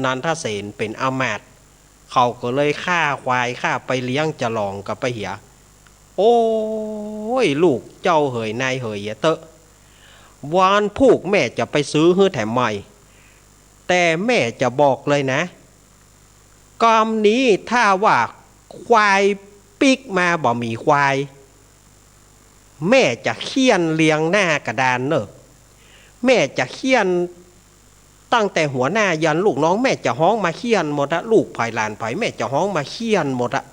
นันทเสนเป๋นอำมาตย์ เขาก็เลยฆ่าควาย ฆ่าไปเลี้ยงจะหลองกั๋นไปเหีย โอ้ย ลูกเจ้าเหยนายเหยเหียเต๊อะ วันพูกแม่จะไปซื้อหื้อแถมใหม่ แต่แม่จะบอกเลยนะ กำนี้ถ้าว่าควายปิ๊กมาบ่มีควาย แม่จะเฆี่ยนเรียงหน้ากระดานเน่อ แม่จะเฆี่ยนตั้งแต่หัวหน้ายันลูกน้อง แม่จะฮ้องมาเฆี่ยนหมดอะ ลูกใผหลานใผ แม่จะฮ้องมาเฆี่ยนหมดอะ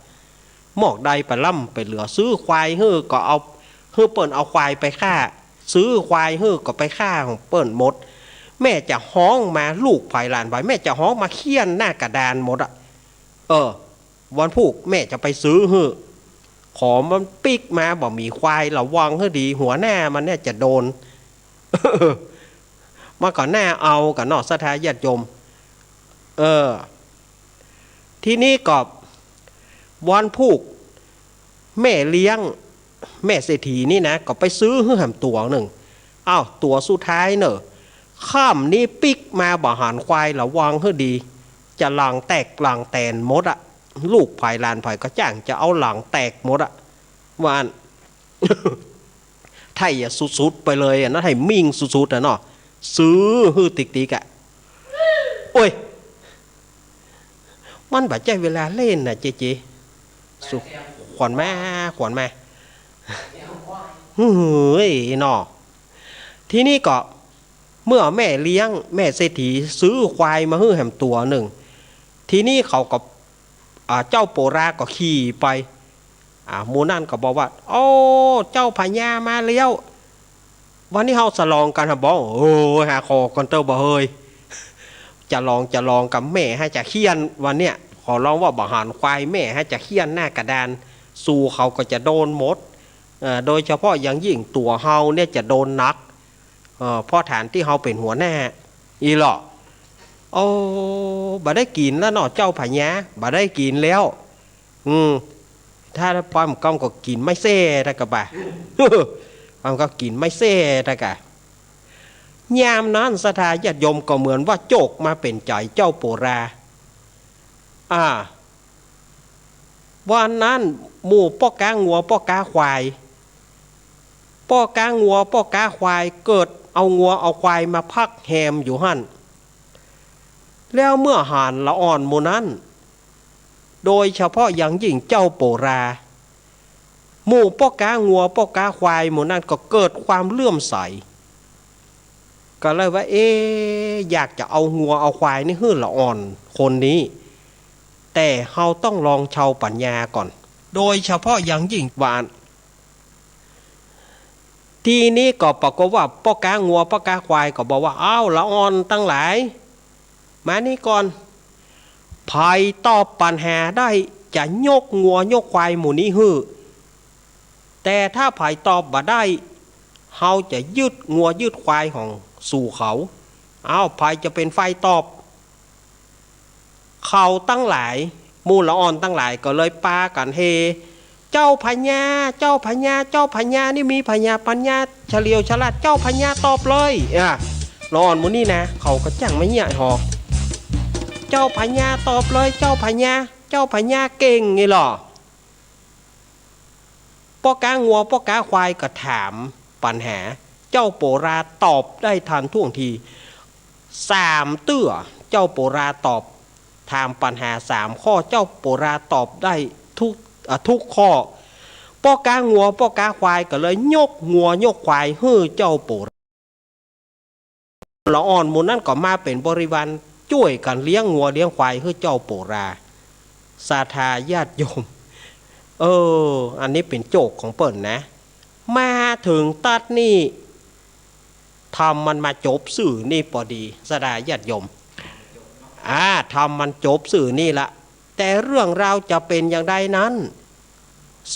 หมอกได้ไปล้ำไปเหลือ ซื้อควายหื้อก็เอา หื้อเปิ้นเอาควายไปฆ่า ซื้อควายหื้อก็ไปฆ่าของเปิ้นหมด แม่จะฮ้องมา ลูกใผหลานใผ แม่จะฮ้องมาเฆี่ยนหน้ากระดานหมดอะ เออ วันพูกแม่จะไปซื้อหื้อ ขอมันปิ๊กมาบ่มีควาย ระวังหื้อดี หัวหน้ามันเนี่ยจะโดน มันก็น่าเอากั๋นเนาะ ศรัทธาญาติโยม เออ ทีนี้ก็วันพูก แม่เลี้ยง แม่เศรษฐีนี่นะ ก็ไปซื้อหื้อแหมตั๋วนึ่ง อ้าว ตั๋วสุดท้ายเน่อ ค่ำนี้ปิ๊กมาบ่หันควาย ระวังหื้อดี จะหลังแตกหลังแตนหมดอะ ลูกใผหลานใผก็จ้างจะเอาหลังแตกหมดอะ ว่าอั้น ไถ่สุดๆไปเลยอะนะ ไถ่มิ่งสุดๆอะเนาะ ซื้อหื้อติ๊กๆอะ โอ้ย มันบ่ใจ้เวลาเล่นน่ะเจเจ สุขวัญมา ขวัญมา เฮ้ยเนาะ ทีนี้ก็ เมื่อแม่เลี้ยง แม่เศรษฐีซื้อควายมาหื้อแหมตั๋วนึ่ง ทีนี้เขาก็ อ่า เจ้าโปราก็ขี่ไป อ่า หมู่นั้นก็บอกว่า โอ้ เจ้าพญามาแล้ว วันนี้เฮาสลองกั๋นหะบ่ โอ้ย หาขอก่อนเต๊อะบ่าเฮย จะลอง จะลองกับแม่หื้อจะเฆี่ยนวันเนี้ย ขอลองว่าบ่หันควาย แม่หื้อจะเฆี่ยนหน้ากระดาน สูเขาก็จะโดนหมด เอ่อ โดยเฉพาะอย่างยิ่งตั๋วเฮาเนี่ยจะโดนหนัก เอ่อ เพราะฐานตี้เฮาเป๋นหัวหน้า อี้เหรอ โอ้ บ่ได้กิ๋นแล้วเนาะเจ้าพญา บ่ได้กิ๋นแล้ว อืม ถ้าพร้อมกำก็กิ๋นไม้เส้ตะกะบ่า พร้อมก็กิ๋นไม้เส้ตะกะ ยามนั้นศรัทธาญาติโยมก็เหมือนว่าโจกมาเป๋นใจ๋เจ้าโปรา อ่า วันนั้นหมู่ป้อก๊างัวป้อก๊าควาย ป้อก๊างัวป้อก๊าควายเกิดเอางัวเอาควายมาพักแฮมอยู่หั้น แล้วเมื่อหันละอ่อนหมู่นั้น โดยเฉพาะอย่างยิ่งเจ้าโปรา หมู่ป้อก๊างัวป้อก๊าควายหมู่นั้นก็เกิดความเลื่อมใส ก็เลยว่า เอ๊ะ อยากจะเอางัวเอาควายนี่หื้อละอ่อนคนนี้ แต่เฮาต้องลองเชาปั๋ญญาก่อน โดยเฉพาะอย่างยิ่งว่าอั้น ทีนี้ก็ปรากฏว่าป้อก๊างัวป้อก๊าควายก็บอกว่า อ้าว ละอ่อนตังหลาย มานี่ก่อน ใผตอบปัญหาได้ จะยกงัวยกควายหมู่นี้หื้อ แต่ถ้าใผตอบบ่ได้ เฮาจะยึดงัวยึดควายของสู่เขา เอ้า ใผจะเป๋นฝ่ายตอบ เขาตังหลาย หมู่ละอ่อนตังหลายก็เลยปากั๋นเฮ่ เจ้าพญา เจ้าพญา เจ้าพญา นี่มีพญาปัญญาเฉลียวฉลาด เจ้าพญาตอบเลย อ่ะ ละอ่อนหมู่นี้นะ เขาก็จั่งมาเยียะหอ เจ้าพญาตอบเลย เจ้าพญา เจ้าพญาเก่งนี่หล่อ ป้อก๊างัวป้อก๊าควายก็ถามปัญหา เจ้าโปราตอบได้ทันท่วงที สามเตื้อ เจ้าโปราตอบ ถามปัญหาสามข้อ เจ้าโปราตอบได้ทุก อ่ะ ทุกข้อ ป้อก๊างัวป้อก๊าควายก็เลยยกงัวยกควายหื้อเจ้าโปรา ละอ่อนหมู่นั้นก็มาเป๋นบริวาร จ้วยกั๋นเลี้ยงงัวเลี้ยงควายหื้อเจ้าโปรา ศรัทธาญาติโยม เออ อันนี้เป๋นโจกของเปิ้นนะ มาเถิงตั๊ดนี่ ธรรมมันมาจบซื่อนี่ปอดี ศรัทธาญาติโยม อ่า ธรรมมันจบซื่อนี่ละ แต่เรื่องราวจะเป๋นอย่างใดนั้น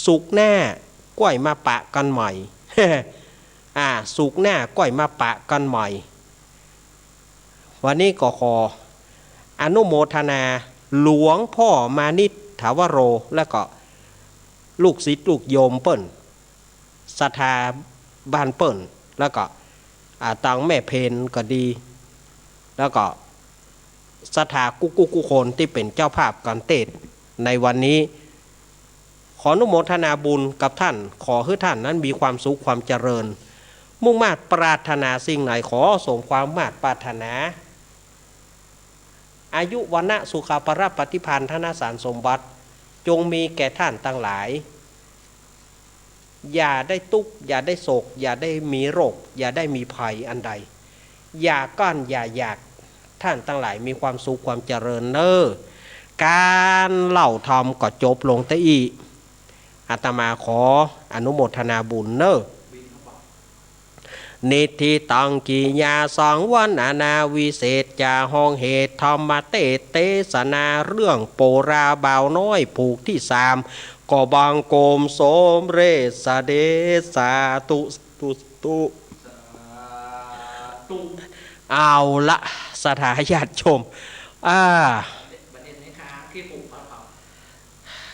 ศุกร์หน้าก้อยมาปะกั๋นใหม่ อ่า ศุกร์หน้าก้อยมาปะกั๋นใหม่ วันนี้ก็ขออนุโมทนาหลวงพ่อมานิต ถาวโร แล้วก็ลูกศิษย์ลูกโยมเปิ้น ศรัทธาบ้านเปิ้น แล้วก็ อ่า ตังแม่เพนก็ดี แล้วก็ศรัทธากู้ๆกู้คนตี้เป๋นเจ้าภาพก๋านเตสน์ในวันนี้ ขออนุโมทนาบุญกับท่าน ขอหื้อท่านนั้นมีความสุขความเจริญ มุ่งมาดปรารถนาสิ่งไหนขอสมความมาดปรารถนา อายุ วรรณะ สุขะ พละ ปฏิภาณ ธนสารสมบัติ จงมีแก่ท่านตังหลาย อย่าได้ตุ๊กข์ อย่าได้โศก อย่าได้มีโรค อย่าได้มีภัยอันใด อย่ากั้น อย่าอยาก ท่านตังหลายมีความสุขความเจริญเน่อ ก๋านเล่าธรรมก็จบลงเต้าอี้ อาตมาขออนุโมทนาบุญเน่อ นิฏฐิตัง กิริยาสังวรรณนา วิเศษจาห้องเหตุธรรมเตสน์ เตสนาเรื่องโปราบ่าวน้อยผูกตี้สาม ก็บังคมสมเร็จสะเด็จ สาธุ สาธุ สาธุ เอาละ ศรัทธาญาติโยม อ่า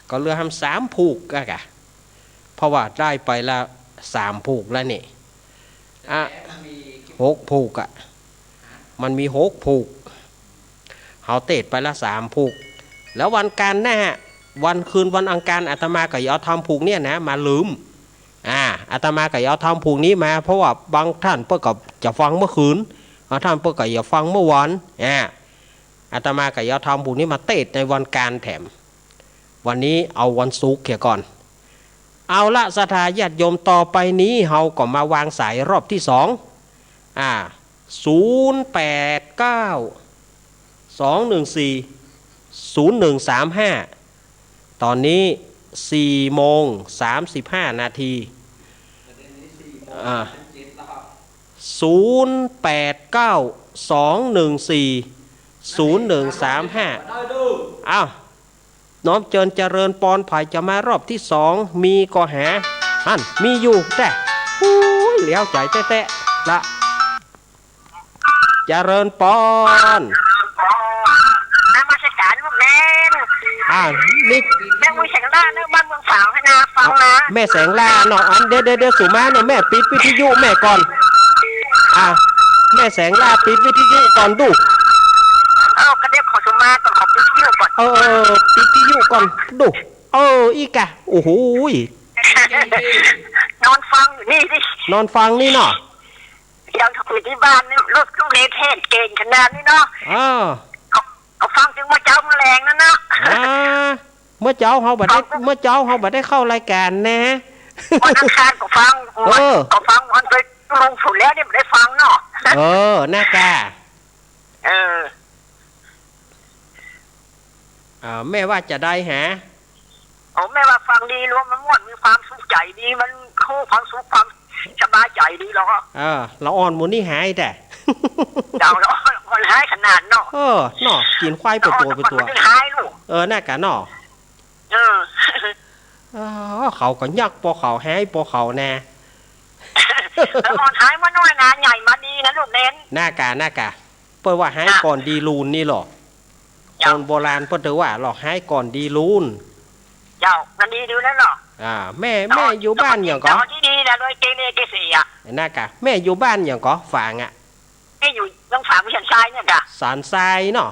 ก็เหลือหำสามผูกอะกะ เพราะว่าได้ไปละสามผูกแล้วนี่ อ่ะ หกผูกอะ มันมีหกผูก เฮาเตสน์ไปละสามผูก แล้ววันก๋านหน้า วันคืนวันอังคาร อาตมาก็จะเอาธรรมผูกเนี่ยนะ มาลืม อ่า อาตมาก็จะเอาธรรมผูกนี้มา เพราะว่าบางท่านเปิ้นก็จะฟังเมื่อคืน บางท่านเปิ้นก็จะฟังเมื่อวาน อ่า อาตมาก็จะเอาธรรมผูกนี้มาเตสน์ในวันก๋านแถม วันนี้เอาวันศุกร์เหียก่อน เอาละ ศรัทธาญาติโยม ต่อไปนี้เฮาก็มาวางสายรอบตี้สอง อ่า ศูนย์แปดเก้า สองหนึ่งสี่ ศูนย์หนึ่งสามห้า ต๋อนนี้สี่โมงสามสิบห้านาที อ่า ศูนย์แปดเก้า สองหนึ่งสี่ ศูนย์หนึ่งสามห้า อ้าว น้อมเจิญเจริญปอน ใผจะมารอบตี้สอง มีก็หา หั้น มีอยู่แต๊ อุ้ย แล้วใจ๋แต๊ๆ ละ เจริญปอน นมัสก๋านลูกแม่ อ่า นี่ แม่อุ้ยแสงล่าเนอะ บ้านเมืองฝางหั้นนา ฟังนะ แม่แสงล่าเนาะ อัน เดี๋ยว เดี๋ยว เดี๋ยว สุมาเนาะ แม่ปิดวิทยุแม่ก่อน อ่า แม่แสงล่าปิดวิทยุก่อนดู เออ ก็เดี๋ยวขอสุมาก่อน ขอปิดวิทยุก่อน เออ เออ เออ ปิดวิทยุก่อนดู เออ อี้กะ โอ้โหย นอนฟังอยู่นี่สิ นอนฟังนี่เนาะ เดี๋ยวอยู่ตี้บ้านนี่ ลูก ลูกเนเธศเก่งขนาดนี้เนาะ เออ เขา เขาฟังตึงเมื่อเจ๊าเมื่อแลงนั่นนะ อ่า เมื่อเจ๊าเฮาบ่ได้ เมื่อเจ๊าเฮาบ่ได้เข้ารายก๋านนะ วันอังคารก็ฟัง เออ ก็ฟังวันไปลงฝนแล้วเนี่ยบ่ได้ฟังเนาะ เออ น่ากะ เออ อ่า แม่ว่าจะได้หา โอ้ แม่ว่าฟังดี รวมมันม่วน มีความสุขใจ๋ดี มันฮู้ความสุขความสบายใจ๋ดีหรอก เออ ละอ่อนหมู่นี้หายแต๊ เจ้า ละอ่อนหายขนาดเนาะ เออ เนาะ กิ๋นควายไปตั๋วไปตั๋ว ละอ่อนมันหายลูก เออ น่ากะเนาะ เออ เออ อ เขาก็ยักปอเขา หายปอเขานา ละอ่อนหายมาน้อยนา ใหญ่มาดีนะลูกเน้น น่ากะ น่ากะ เปิ้นว่าหายก่อนดีลูนนี่ลอ เจ้า คนโบราณเปิ้นถือว่าลอ หายก่อนดีลูน เจ้า มันดีดูแล้วเนาะ อ่า แม่ แม่อยู่บ้านหยังก่อ ที่ดีนะ โดยเกเรเกเสอะ น่ากะ แม่อยู่บ้านหยังก่อ ฝางอะ แม่อยู่เมืองฝาง สันทรายเนี่ยจ้ะ สันทรายเนาะ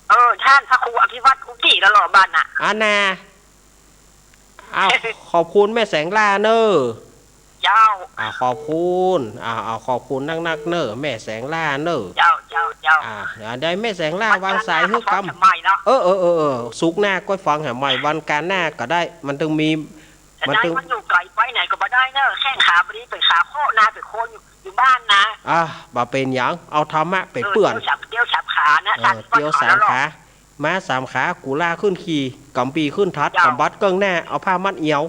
เออ ท่านพระครูอภิวัตรคุกกี้แล้วเหรอบ้านน่ะ อานา อ้าว ขอบคุณแม่แสงล่าเน่อ เจ้า อ่า ขอบคุณ อ่า เอาขอบคุณนักๆ เน่อ แม่แสงล่าเน่อ เจ้า เจ้า เจ้า อ่า เดี๋ยวได้แม่แสงล่าวางสายหื้อกำ วันจันทร์หน้าก็ฟังแหมใหม่เนาะ เออ เออ เออ เออ ศุกร์หน้าก็ฟังแหมใหม่ วันจันทร์หน้าก็ได้ มันต้องมี แต่ มันต้อง ได้วันอยู่ไกล ไปไหนก็บ่ได้เน่อ แข้งขาบ่ดี ไปขาโคกนา ไปโคนอยู่ อยู่บ้านนะ อ่า บ่เป๋นหยัง เอาธรรมะไปเปื้อน เออ เตี้ยวสาม เตี้ยวสามขานะ เออ ท่าน เตี้ยวสามขา มาสามขา กูลาขึ้นขี่ ก๋ำปีขึ้นถัด เจ้า ก๋ำบัดเกิ้งหน้า เอาผ้ามัดเอว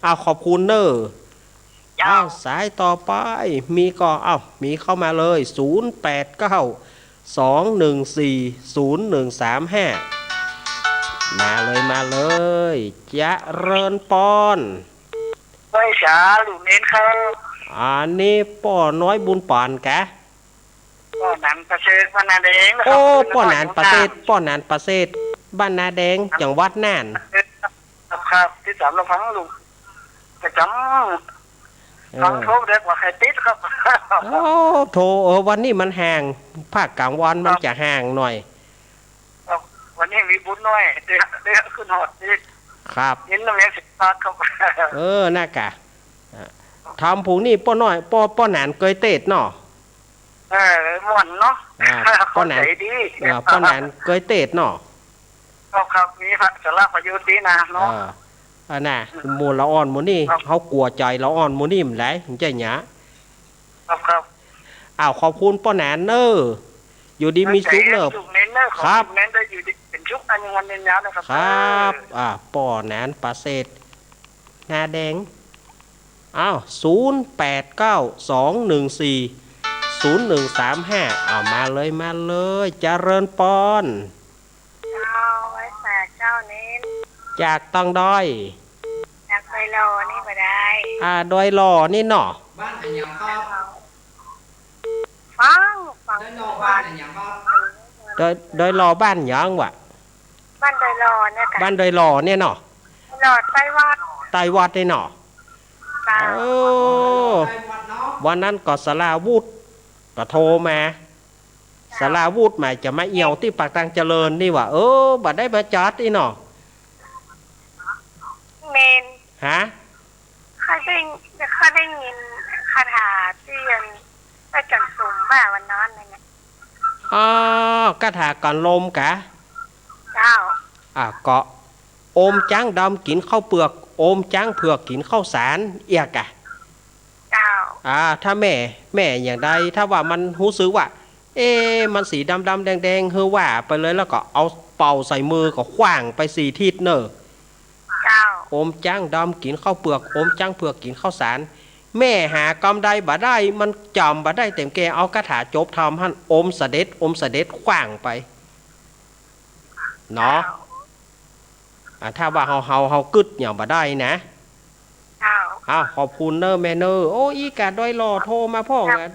เอาขอบคุณเน่อ เจ้า เอาสายต่อไป มีก่อ เอา มีเข้ามาเลย ศูนย์แปดเก้า สองหนึ่งสี่ ศูนย์หนึ่งสามห้า มาเลย มาเลย เจริญปอน ไหว้สาลูกเน้นครับ อันนี้ป้อน้อยบุญปานกะ ป้อหนานประเสริฐ บ้านนาแดงนะครับ โอ้ ป้อหนานประเสริฐ ป้อหนานประเสริฐ บ้านนาแดง ครับ จังหวัดน่าน ครับ ครับ ติดตามรับฟังลูกประจ๋ำ เออ ฟังโทรเด็กว่าใครติดครับ โอ้ โทร เออ วันนี้มันห่าง ภาคกลางวันมันจะห่างหน่อย ครับ วันนี้มีบุญหน่อย ได้ ได้ขึ้นฮอดนี่ ครับ เห็นน้ำแดงสิบพักครับ เออ น่ากะ อ่ะ ถามผู้นี้ป้อน้อย ป้อ ป้อหนานเกยเตศน์เนาะ เออ ม่วนเนาะ อ่า ป้อหนาน เข้าใจ๋ดี อ่า ป้อหนานเกยเตศน์เนาะ ครับ ครับ มีพระสาระประโยชน์ดีนะเนาะ เออ อันน่ะ หมู่ละอ่อนหมู่นี้ ครับ เฮากั๋วใจ๋ละอ่อนหมู่นี้มันหลาย มันจะหยา ครับ ครับ อ้าว ขอบคุณป้อหนานเน่อ อยู่ดีมีสุขเน่อ ลูกเน้นเน่อ ขอ ครับ ลูกเน้นได้อยู่ดีเป๋นสุข อายุมั่นยืนยาวนะครับ ครับ เออ อ่า ป้อหนานประเสริฐ นาแดง อ้าว ศูนย์แปดเก้า สองหนึ่งสี่ ศูนย์หนึ่งสามห้า อ้าว มาเลย มาเลย เจริญปอน เจ้า ไหว้สาเจ้าเน้น จากตางใด จากดอยหล่อนี่บ่ได้ อ่า ดอยหล่อนี่เนาะ บ้านอะหยังครับ ฟัง ฟัง ดอยหล่อบ้านอะหยังครับ ดอย ดอยหล่อบ้านหยังวะ บ้านดอยหล่อเนี่ยค่ะ บ้านดอยหล่อเนี่ยเนาะ หล่อใต้วัด ใต้วัดนี่เนาะ เจ้า โอ้ ใต้วัดเนาะ วันนั้นก็สราวุธก็โทรมา เจ้า สราวุธหมายจะมาเอี่ยวตี้ปากตางเจริญนี่หว่า เออ บ่ได้มาจัดอี้เนาะ แม่น ฮะ ข้าได้ ข้าได้ยินคาถาตี้อัน อาจ๋ารย์สมว่าวันนั้นนั่นแหละ อ๋อ คาถาก๋อนลมกะ เจ้า อ่ะ ก็ โอมจ๊างดำกิ๋นข้าวเปือก โอมจ๊างเผือกกิ๋นข้าวสาร เอี้ยกะ เจ้า อ่า ถ้าแม่ แม่อย่างใด ถ้าว่ามันฮู้สึกว่า เอ๊ะ มันสีดำๆ แดงๆ หื้อว่าไปเลย แล้วก็เอาเป่าใส่มือก็ขว้างไปสี่ทิศเน่อ เจ้า โอมจ๊างดำกิ๋นข้าวเปือก โอมจ๊างเผือกกิ๋นข้าวสาร แม่หากำใดบ่ได้ มันจ๋ำบ่ได้เต็มแก่ เอาคาถาจบธรรมหั้น โอมเสด็จ โอมเสด็จขว้างไป เนาะ เจ้า อ่า ถ้าว่าเฮา เฮา เฮากึ๊ดอย่างบ่ได้นะ เจ้า อ้าว ขอบคุณเน่อแม่เน่อ โอ้ อี้กะดอยหล่อโทรมาพ่องอะ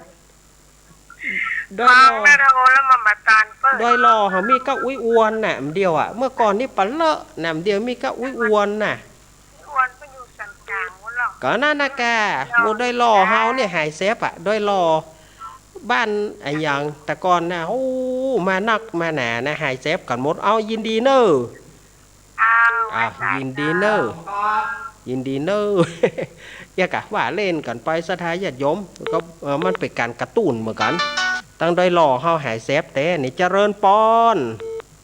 ดอยหล่อ ฟังนะ โทรแล้วมา มาตานเปิ้น ดอยหล่อเฮามีก้าอุ๊ยอวนน่ะ อันเดียวอะ เมื่อก่อนนี่ปะเลอะน่ะ อันเดียวมีก้าอุ๊ยอวนน่ะ อวนก็อยู่สันกลางนู้นหรอก ก็นั่นน่ะกะ เจ้า หมู่ดอยหล่อเฮาเนี่ยหายแซบอะ ดอยหล่อ บ้านอะหยังแต่ก่อนน่ะ โอ้ มานักมาหนานะ หายแซบกั๋นหมด เอา ยินดีเน่อ อ้าว อ้าว ไหว้สา ยินดีเน่อ เจ้า ยินดีเน่อ เอี้ยกะ ว่าเล่นกั๋นไป ศรัทธาญาติโยม ก็ เออ มันเป๋นก๋านกระตุ้นเหมือนกั๋น ตางดอยหล่อเฮาหายแซบแต๊นี่ เจริญปอน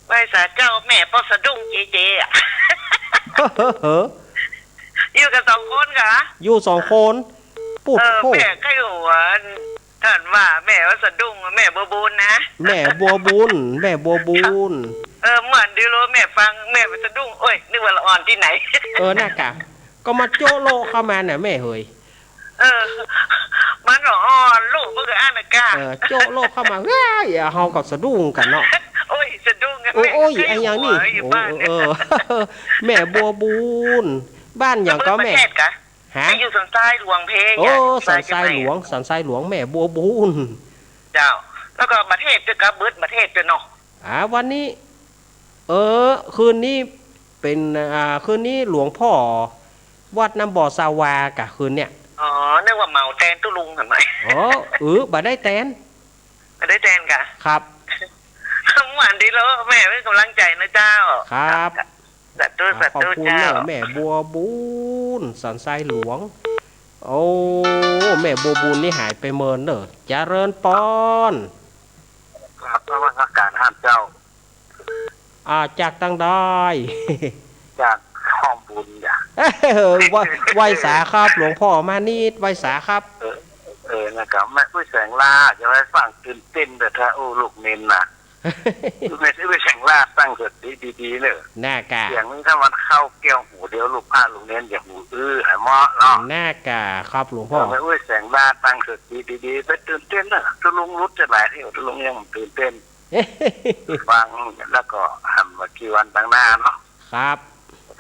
ไหว้สาเจ้า แม่ป้อสะดุ้งเจเจอะ เฮ้อ อยู่กั๋นสองคนกะ อยู่สองคน ปุ๊ด เออ โธ่ แม่ใค่หัว ท่านว่าแม่ว่าสะดุ้ง แม่บัวบุญนะ แม่บัวบุญ แม่บัวบุญ เออ เหมือนเดียวเลย แม่ฟัง แม่ไปสะดุ้ง โอ๊ย นึกว่าละอ่อนตี้ไหน เออ น่ะกะ ก็มาโจ๊ะโละเข้ามาน่ะแม่เหย เออ มันละอ่อน ลูกมันก็อั้นน่ะกะ เออ โจ๊ะโละเข้ามา เฮ้ย เฮาก็สะดุ้งกั๋นเนาะ โอ๊ย สะดุ้ง โอ้ โอ้ย อันอย่างนี้ อยู่ โอ้ บ้าน เออ แม่บัวบุญ บ้านอย่างก็แม่ เปิดประเทศกะ ฮะ อยู่สันทรายหลวงเพ โอ้ อย่า สันทรายหลวง สันทรายหลวง แม่บัวบุญ เจ้า แล้วก็ประเทศก็เบิดประเทศเจ้าเนาะ อ่า วันนี้ เออ คืนนี้ เป๋น อ่า คืนนี้หลวงพ่อวัดน้ำบ่อสาวากะ คืนเนี่ย อ๋อ นึกว่าเหมาแตนตุ๊ลุงหันไหม อ๋อ เออ บ่ได้แตน บ่ได้แตนกะ ครับ ม่วนดีแล้ว แม่เปิ้นก๋ำลังใจ๋นะเจ้า ครับ สาธุ อ่า สาธุ ขอบคุณเจ้า เนอะ แม่บัวบุญ สันทรายหลวง โอ้ แม่บัวบุญนี่หายไปเมินเนอะ เจริญปอน กราบนมัสการท่านเจ้า อ่า จากตังใด จากห้อมบุญจ้ะ เออ ไหว้ ไหว้สาครับ หลวงพ่อมานิด ไหว้สาครับ เออ เออ นะครับ แม่อุ้ยแสงล่า จะไปฟังตื่นเต้นเด้อ ถ้าอู้ลูกเณรน่ะ แม่อุ้ยแสงล่าตั้งสติดีๆ เนอะ น่ากะ เสียงนี่ถ้ามันเข้าแก้วหูเดียว ลูกพระลูกเณรจะหูอื้อ หายเมาะเนาะ น่ากะ ครับหลวงพ่อ เออ แม่อุ้ยแสงล่าตั้งสติดีๆ ไปตื่นเต้นเนอะ ตุ๊ลุงหลุดจะหลายเที่ยว ตุ๊ลุงยังตื่นเต้น ฟังแล้วก็หันมากี่วันตังหน้าเนาะ ครับ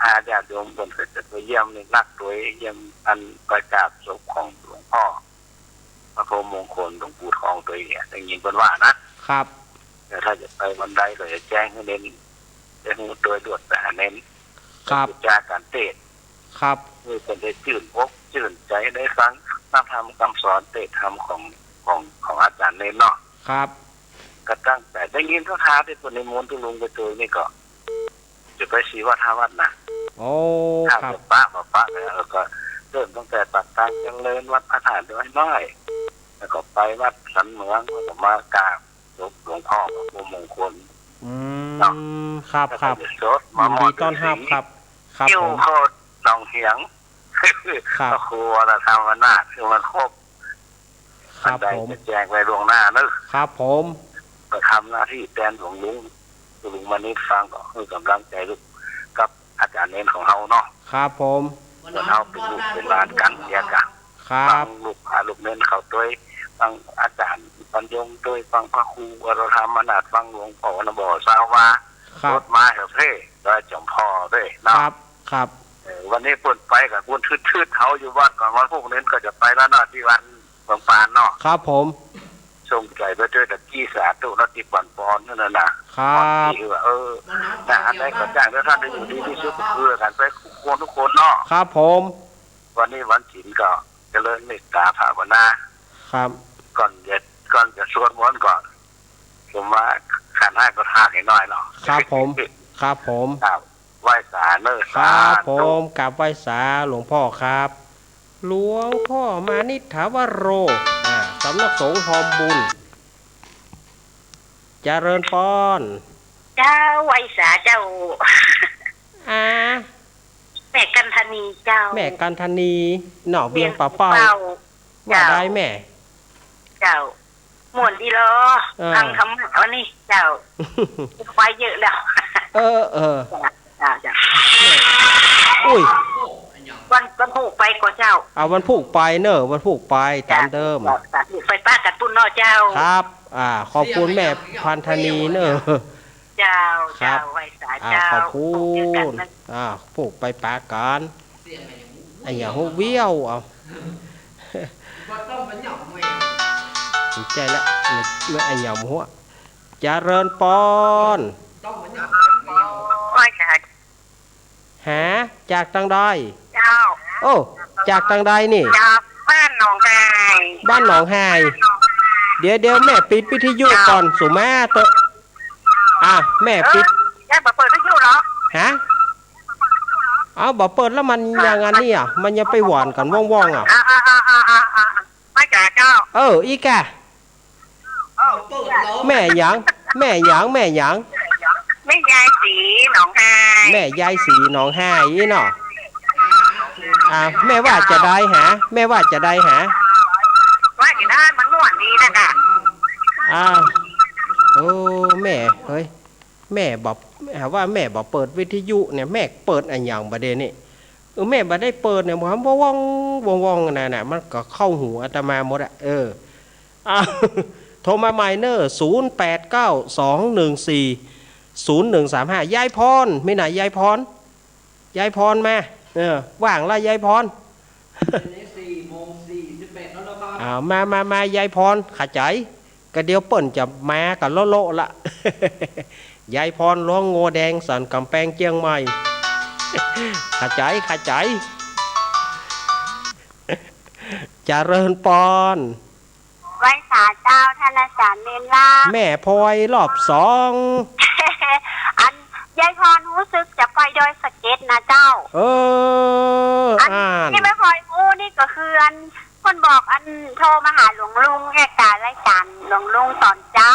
ถ้าญาติโยมเปิ้นเกิดจะไปเยี่ยมนี่นักตวย เยี่ยมอันไปกราบศพของหลวงพ่อพระพรหมมงคลหลวงปู่ทองตวยเนี่ย ได้ยินเปิ้นว่านะ ครับ แต่ถ้าจะไปวันใดก็จะแจ้งหื้อเณร ได้ฮู้ตวยดวดไปหาเณร ครับ ไปพูดจากันเตศน์ ครับ เพื่อจะได้จื้นอกจื้นใจ๋ ได้ฟังพระธรรมคำสอนเตศน์ธรรมของ ของ ของอาจ๋ารย์เณรเนาะ ครับ ก็ตั้งใจ๋ ได้ยินเขาถามตี้เปิ้นนิมนต์ตุ๊ลุงไปตวยนี่ก็ จะไปศรีวัฒน์ห้าวัดนะ โอ้ ถ้า ครับ จะปะบ่ปะ แล้วก็เริ่มตั้งแต่ปากทางเจริญ วัดพระธาตุดอยน้อย แล้วก็ไปวัดสันเหมือง แล้วก็มากราบศพหลวงพ่อพระพรหมมงคล อืม เนาะ ครับ แล้วก็ ครับ จะสวดมามอบ ยินดีต้อนรับ ฤๅษี ครับ ครับ อยู่ ผม โคตรหนองเหียง ครับ พระครูวรธรรมนาถ คือมันครบ ครับ อันใด ผม จะแจ้งไว้ล่วงหน้าเนอะ ครับ ผม ก็ทำหน้าตี้แตนหลวงลุง ลุงมานิดฟังก็หื้อก๋ำลังใจ๋ลูกกับอาจ๋ารย์เณรของเฮาเนาะ ครับ ผม เหมือนเฮาเป๋นลูกเป๋นหลานกั๋นเดียวกั๋น ครับ ฟังลูกพระลูกเณรเขาตวย ฟังอาจ๋ารย์บรรยงตวย ฟังพระครูวรธรรมนาถ ฟังหลวงพ่อวัดน้ำบ่อสาวา ครับ รถมาแถวเพ ดอยจอมพอด้วยเนาะ ครับ ครับ เออ วันนี้เปิ้นไปกับเปิ้นทืดๆ เฮาอยู่วัดก่อน วันพูกเณรก็จะไปแล้วเนาะ ตี้วัดเมืองปานเนาะ ครับ ผม ส่งใจ๋ไปตวยตะกี้ สาธุเนาะ ตี้ปั๋นปอนนั่นน่ะนะ ครับ ปอนตี้ว่า เออ น่ะ อันใดก็จ้าง ถ้าท่านได้อยู่ดีมีสุข ก็คือกั๋นไปทุกคนทุกคนเนาะ ครับ ผม วันนี้วันศีลก็เจริญเมตตาภาวนา ครับ ก่อนจะ ก่อนจะสวดมนต์ก็ ผมว่าขันห้าก็ทาให้น้อยเนาะ ครับ ผม ครับ ผม ครับ ไหว้สาเนอะ ครับ สาธุ ผม กราบไหว้สาหลวงพ่อครับ หลวงพ่อมานิษฐาวโร อ่า สำนักสงฆ์ฮอมบุญ เจริญปอน เจ้า ไหว้สาเจ้า อ่า แม่กันทนีเจ้า แม่กันทนี เนาะ เวียงป่าเป้า เวียงป่าเป้า ว่าได้แม่ เจ้า ม่วนดีลอ เออ ฟังธรรมะวันนี้เจ้า ไปเยอะแล้ว เออ เออ เจ้า เจ้า อุ้ย วัน วันพูกไปก่อเจ้า เอาวันพูกไปเนอะ วันพูกไปต๋ามเดิม เจ้า เจ้า ไปปะกั๋นปู้นเนาะเจ้า ครับ อ่า ขอบคุณแม่พันธนีเนอะ เจ้า ครับ เจ้า ไหว้สา อ่า เจ้า ขอบคุณ พูกเจอกั๋นนะ อ่า พูกไปปะกั๋น อะหยังฮู้เวี้ยว เอา บ่ต้องมาหย่อมแหวว ใจ้ละ ไม่ ไม่อะหยังฮู้ เจริญปอน ต้องมาหย่อมแหวว ไหว้สา ฮะ จากตังใด เจ้า โอ้ จากตังใดนี่ จากบ้านหนองฮาย บ้านหนองฮาย เดี๋ยว เดี๋ยวแม่ปิดวิทยุก่อน เจ้า สุมาเตอะ อ่ะ แม่ปิด เออ แม่บ่เปิดวิทยุเหรอ ฮะ เอา บ่เปิดแล้วมันยังอันนี้อ่ะ มันยังไปหว่านกั๋นว่องๆ อ่ะ อ่า อ่า มาจากเจ้า เออ อีกอ่ะ เออ แม่หยัง แม่หยัง แม่หยัง แม่ยายศรีหนองฮาย แม่ยายศรีหนองฮายอี้เนาะ อ่า แม่ว่าจะได้หา แม่ว่าจะได้หา ว่าจะได้มันม่วนดีนะกะ อ่า โอ้ แม่ เฮ้ย แม่บ่ หาว่าแม่บ่เปิดวิทยุเนี่ย แม่เปิดอะหยังบ่าเดี่ยวนี้ เออ แม่บ่ได้เปิดเนี่ย มันว่องๆ ว่องๆ นั่นน่ะ มันก็เข้าหูอาตมาหมดอะ เออ อ่ะ โทรมาใหม่เนอะ ศูนย์แปดเก้า สองหนึ่งสี่ ศูนย์หนึ่งสามห้า ยายพร มีไหนยายพร ยายพรมา เออ ว่างละยายพร เดี๋ยวนี้สี่โมงสี่สิบเอ็ดแล้วนะครับ อ่า มา มา มา ยายพร ขะใจ๋ กะเดี๋ยวเปิ้นจะมากั๋นโละๆ ละ ยายพร หลวงงัวแดง สันก๋ำแปง เจียงใหม่ ขะใจ๋ ขะใจ๋ เจริญปอน ไหว้สาเจ้า ท่านอาจารย์เณรลาภ แม่พลอยรอบสอง อัน ยายพรฮู้สึกจะไปดอยสะเก็ดนะเจ้า เออ อัน อ่าน ตี้แม่พลอยฮู้นี่ก็คืออัน เปิ้นบอกอันโทรมาหาหลวงลุงเนี่ย กะรายก๋านหลวงลุงสอนเจ้า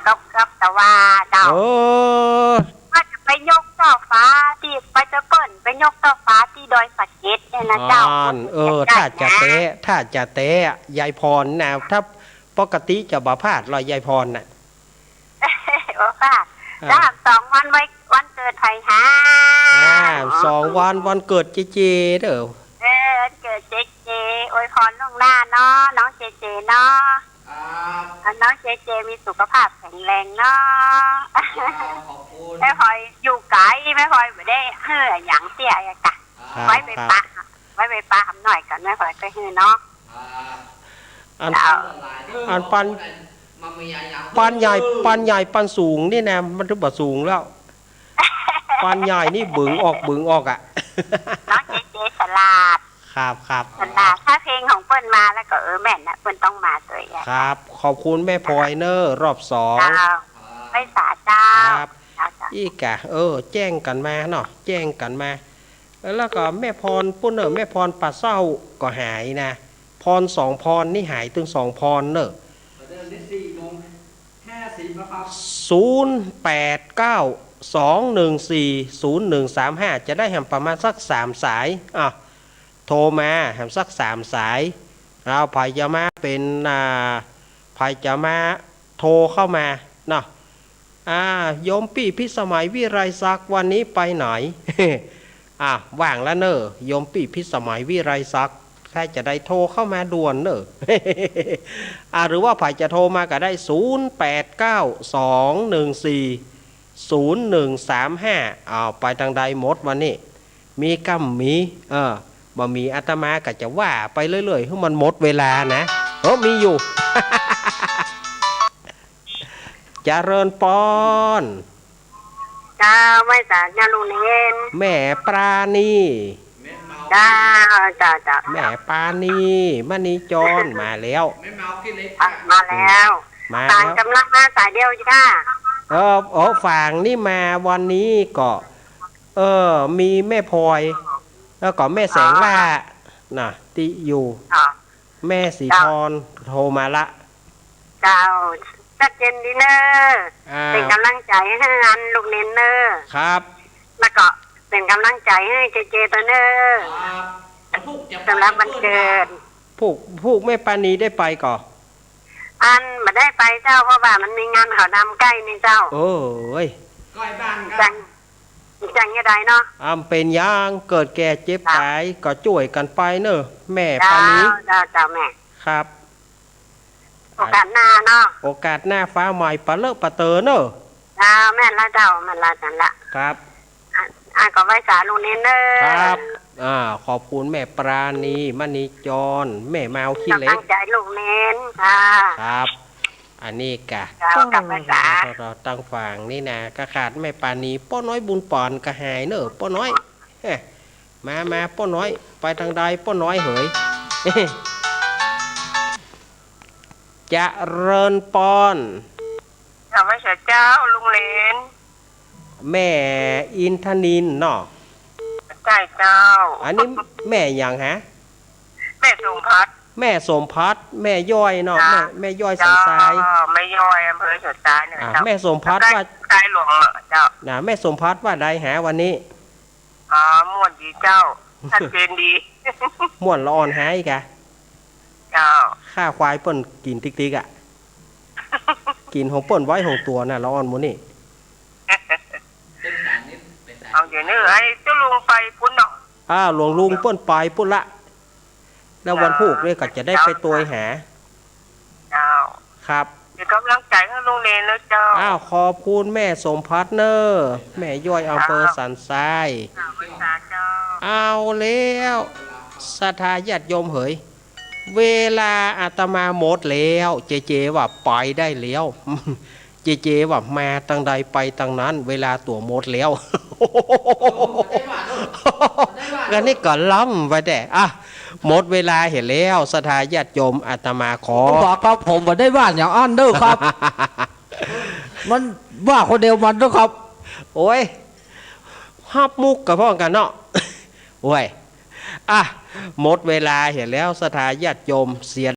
กับ กับตะวาเจ้า เออ ว่าจะไปยกช่อฟ้าตี้ ไปเจอเปิ้นไปยกช่อฟ้าตี้ดอยสะเก็ดเนี่ยนะเจ้า อ่าน เออ ถ้าจะแต๊ ถ้าจะแต๊ ยายพรนะ ถ้าปกติจะบ่พลาดหรอกยายพรน่ะ บ่พลาด อ่า แล้วสองวันไว้ วันเกิดใผฮะ อ่า สองวันวันเกิดเจเจเด้อ เออ วันเกิดเจเจ อวยพรล่วงหน้าเนาะ น้องเจเจเนาะ ครับ อ่ะ น้องเจเจมีสุขภาพแข็งแรงเนาะ ครับ ขอบคุณ แม่พลอยอยู่ไก๋ แม่พลอยบ่ได้หื้ออะหยังเสียอะกะ ครับ ไว้ไป ครับ ปะ ไว้ไปปะหำหน่อยก่อน แม่พลอยก็หื้อเนาะ ครับ อัน เจ้า อันปาน ปานใหญ่ ปานใหญ่ ปานสูงนี่นะ มันถือว่าสูงแล้ว ปานใหญ่นี่บึ๋งออก บึ๋งออกอะ น้องเจเจสลาด ครับ ครับ สลาด ถ้าเพลงของเปิ้นมาแล้วก็ เออ แม่นนะ เปิ้นต้องมาตวยอะ ครับ ขอบคุณแม่พลอยเน้อ รอบสอง เจ้า ไหว้สาเจ้า ครับ เจ้า เจ้า อี้กะ เออ แจ้งกั๋นมาเนาะ แจ้งกั๋นมา แล้วก็แม่พรปุ้นเน้อ แม่พรป่าเศร้าก็หายนะ พรสองพรนี่หายตึงสองพรเน้อ ประเดิมที่สี่โมงห้าสิบนะครับ ศูนย์แปดเก้า สองหนึ่งสี่ ศูนย์หนึ่งสามห้า จะได้แหมประมาณสักสามสาย อ่ะ โทรมาแหมสักสามสาย เอา ใผจะมาเป๋น อ่า ใผจะมาโทรเข้ามาเนาะ อ่า โยมปี้พิสมัยวิไลศักดิ์ วันนี้ไปไหน อ่ะ ว่างแล้วเน้อ โยมปี้พิสมัยวิไลศักดิ์ ถ้าจะได้โทรเข้ามาด่วนเน้อ อ่า หรือว่าใผจะโทรมาก็ได้ ศูนย์แปดเก้า สองหนึ่งสี่ ศูนย์หนึ่งสามห้า อ้าว ไปตางใดหมดวันนี้ มีก้ำมี เออ บ่มีอาตมาก็จะว่าไปเรื่อยๆ หื้อมันหมดเวลานะ เออ มีอยู่ เจริญปอน เจ้า ไหว้สาเจ้าลุงเณร แม่ปราณี เจ้า เจ้า เจ้า แม่ปราณี มณีจร มาแล้ว อ่ะ มาแล้ว มาแล้ว สายก๋ำลังมาสายเดียวจ้า เออ โอ้ ฝางนี่มาวันนี้ก็ เออ มีแม่พลอย แล้วก็แม่แสงล่า อ๋อ น่ะ ตี้อยู่ อ๋อ แม่ศรีพร เจ้า โทรมาละ เจ้า ชัดเจนดีเน้อ อ่า เป๋นก๋ำลังใจ๋หื้ออันลุงเณรเน้อ ครับ แล้วก็เป๋นก๋ำลังใจ๋หื้อเจเจตวยเน้อ ครับ สำหรับวันเกิด ผูก ผูกแม่ปราณีได้ไปก่อ อันบ่ได้ไปเจ้า เพราะว่ามันมีงานเขาดำใก้นี่เจ้า โอ้ย ใก้บ้านครับ จัง จังจะได้เนาะ อ่า เป๋นหยัง เกิดแก่เจ็บต๋ายก็จ้วยกั๋นไปเน้อ แม่ปราณี เจ้า เจ้า เจ้าแม่ ครับ โอกาสหน้าเนาะ โอกาสหน้าฟ้าใหม่ปะเลอะปะเตอเน้อ เจ้า แม่นละเจ้า แม่นละ นั่นละ ครับ อ่ะ อ่ะ ก็ไหว้สาลุงเณรเน้อ ครับ อ่า ขอบคุณแม่ปราณี มณีจร แม่มาวขี้เหล็ก ก๋ำลังใจ๋ลุงเณร ค่ะ ครับ อันนี้กะ เจ้า กับไหว้สา ตางฝางนี่นะ กะขาดแม่ปราณี ป้อน้อยบุญปอนก็หายเน้อ ป้อน้อย เฮ้ มา มา ป้อน้อย ไปตางใดป้อน้อยเหย เจริญปอน กับไหว้สาเจ้าลุงเณร แม่อินทนิลเนาะ ใจ้เจ้า อันนี้แม่หยังฮะ แม่สมภัทร แม่สมภัทร แม่ย้อยเนาะ เจ้า แม่ แม่ย้อยสันทราย เจ้า แม่ย้อยอำเภอสันทรายเนี่ย อ่ะ เจ้า แม่สมภัทรว่า ใก้หลวงเจ้า น่ะ แม่สมภัทรว่าใดฮะวันนี้ อ๋อ ม่วนดีเจ้า ชัดเจนดี ม่วนละอ่อนหายกะ เจ้า ข้าควายเปิ้นกิ๋นติ๊กๆ อะ กิ๋นของเปิ้นไว้ของตั๋วน่ะ ละอ่อนหมู่นี้ เอาเดี๋ยวนี้ไอ้เจ้าลุงไปปุ้นเนาะ อ่า หลวงลุงเปิ้นไปปุ้นละ แล้ววันพูกเนี่ยก็จะได้ไปตวยหา เจ้า ครับ เดี๋ยว ก๋ำลังใจ๋หื้อลุงเณรเน่อเจ้า อ้าว ขอบคุณแม่สมภัทรเน่อ แม่ย้อยอำเภอสันทราย เจ้า เอาแล้ว ศรัทธาญาติโยมเหย เวลาอาตมาหมดแล้ว เจเจว่าไปได้แล้ว เจเจว่ามาตางใดไปตางนั้น เวลาตั๋วหมดแล้ว อันนี้ก็ล้ำไปแต๊ อ่ะ หมดเวลาเหียแล้ว ศรัทธาญาติโยม อาตมาขอ ผมบ่าครับ ผมบ่ได้ว่าอย่างอั้นเน่อครับ มันว่าคนเดียวมันเน่อครับ โอ้ย ฮับมุกกะพ่องกั๋นเนาะ โอ้ย อ่ะ หมดเวลาเหียแล้ว ศรัทธาญาติโยม เสีย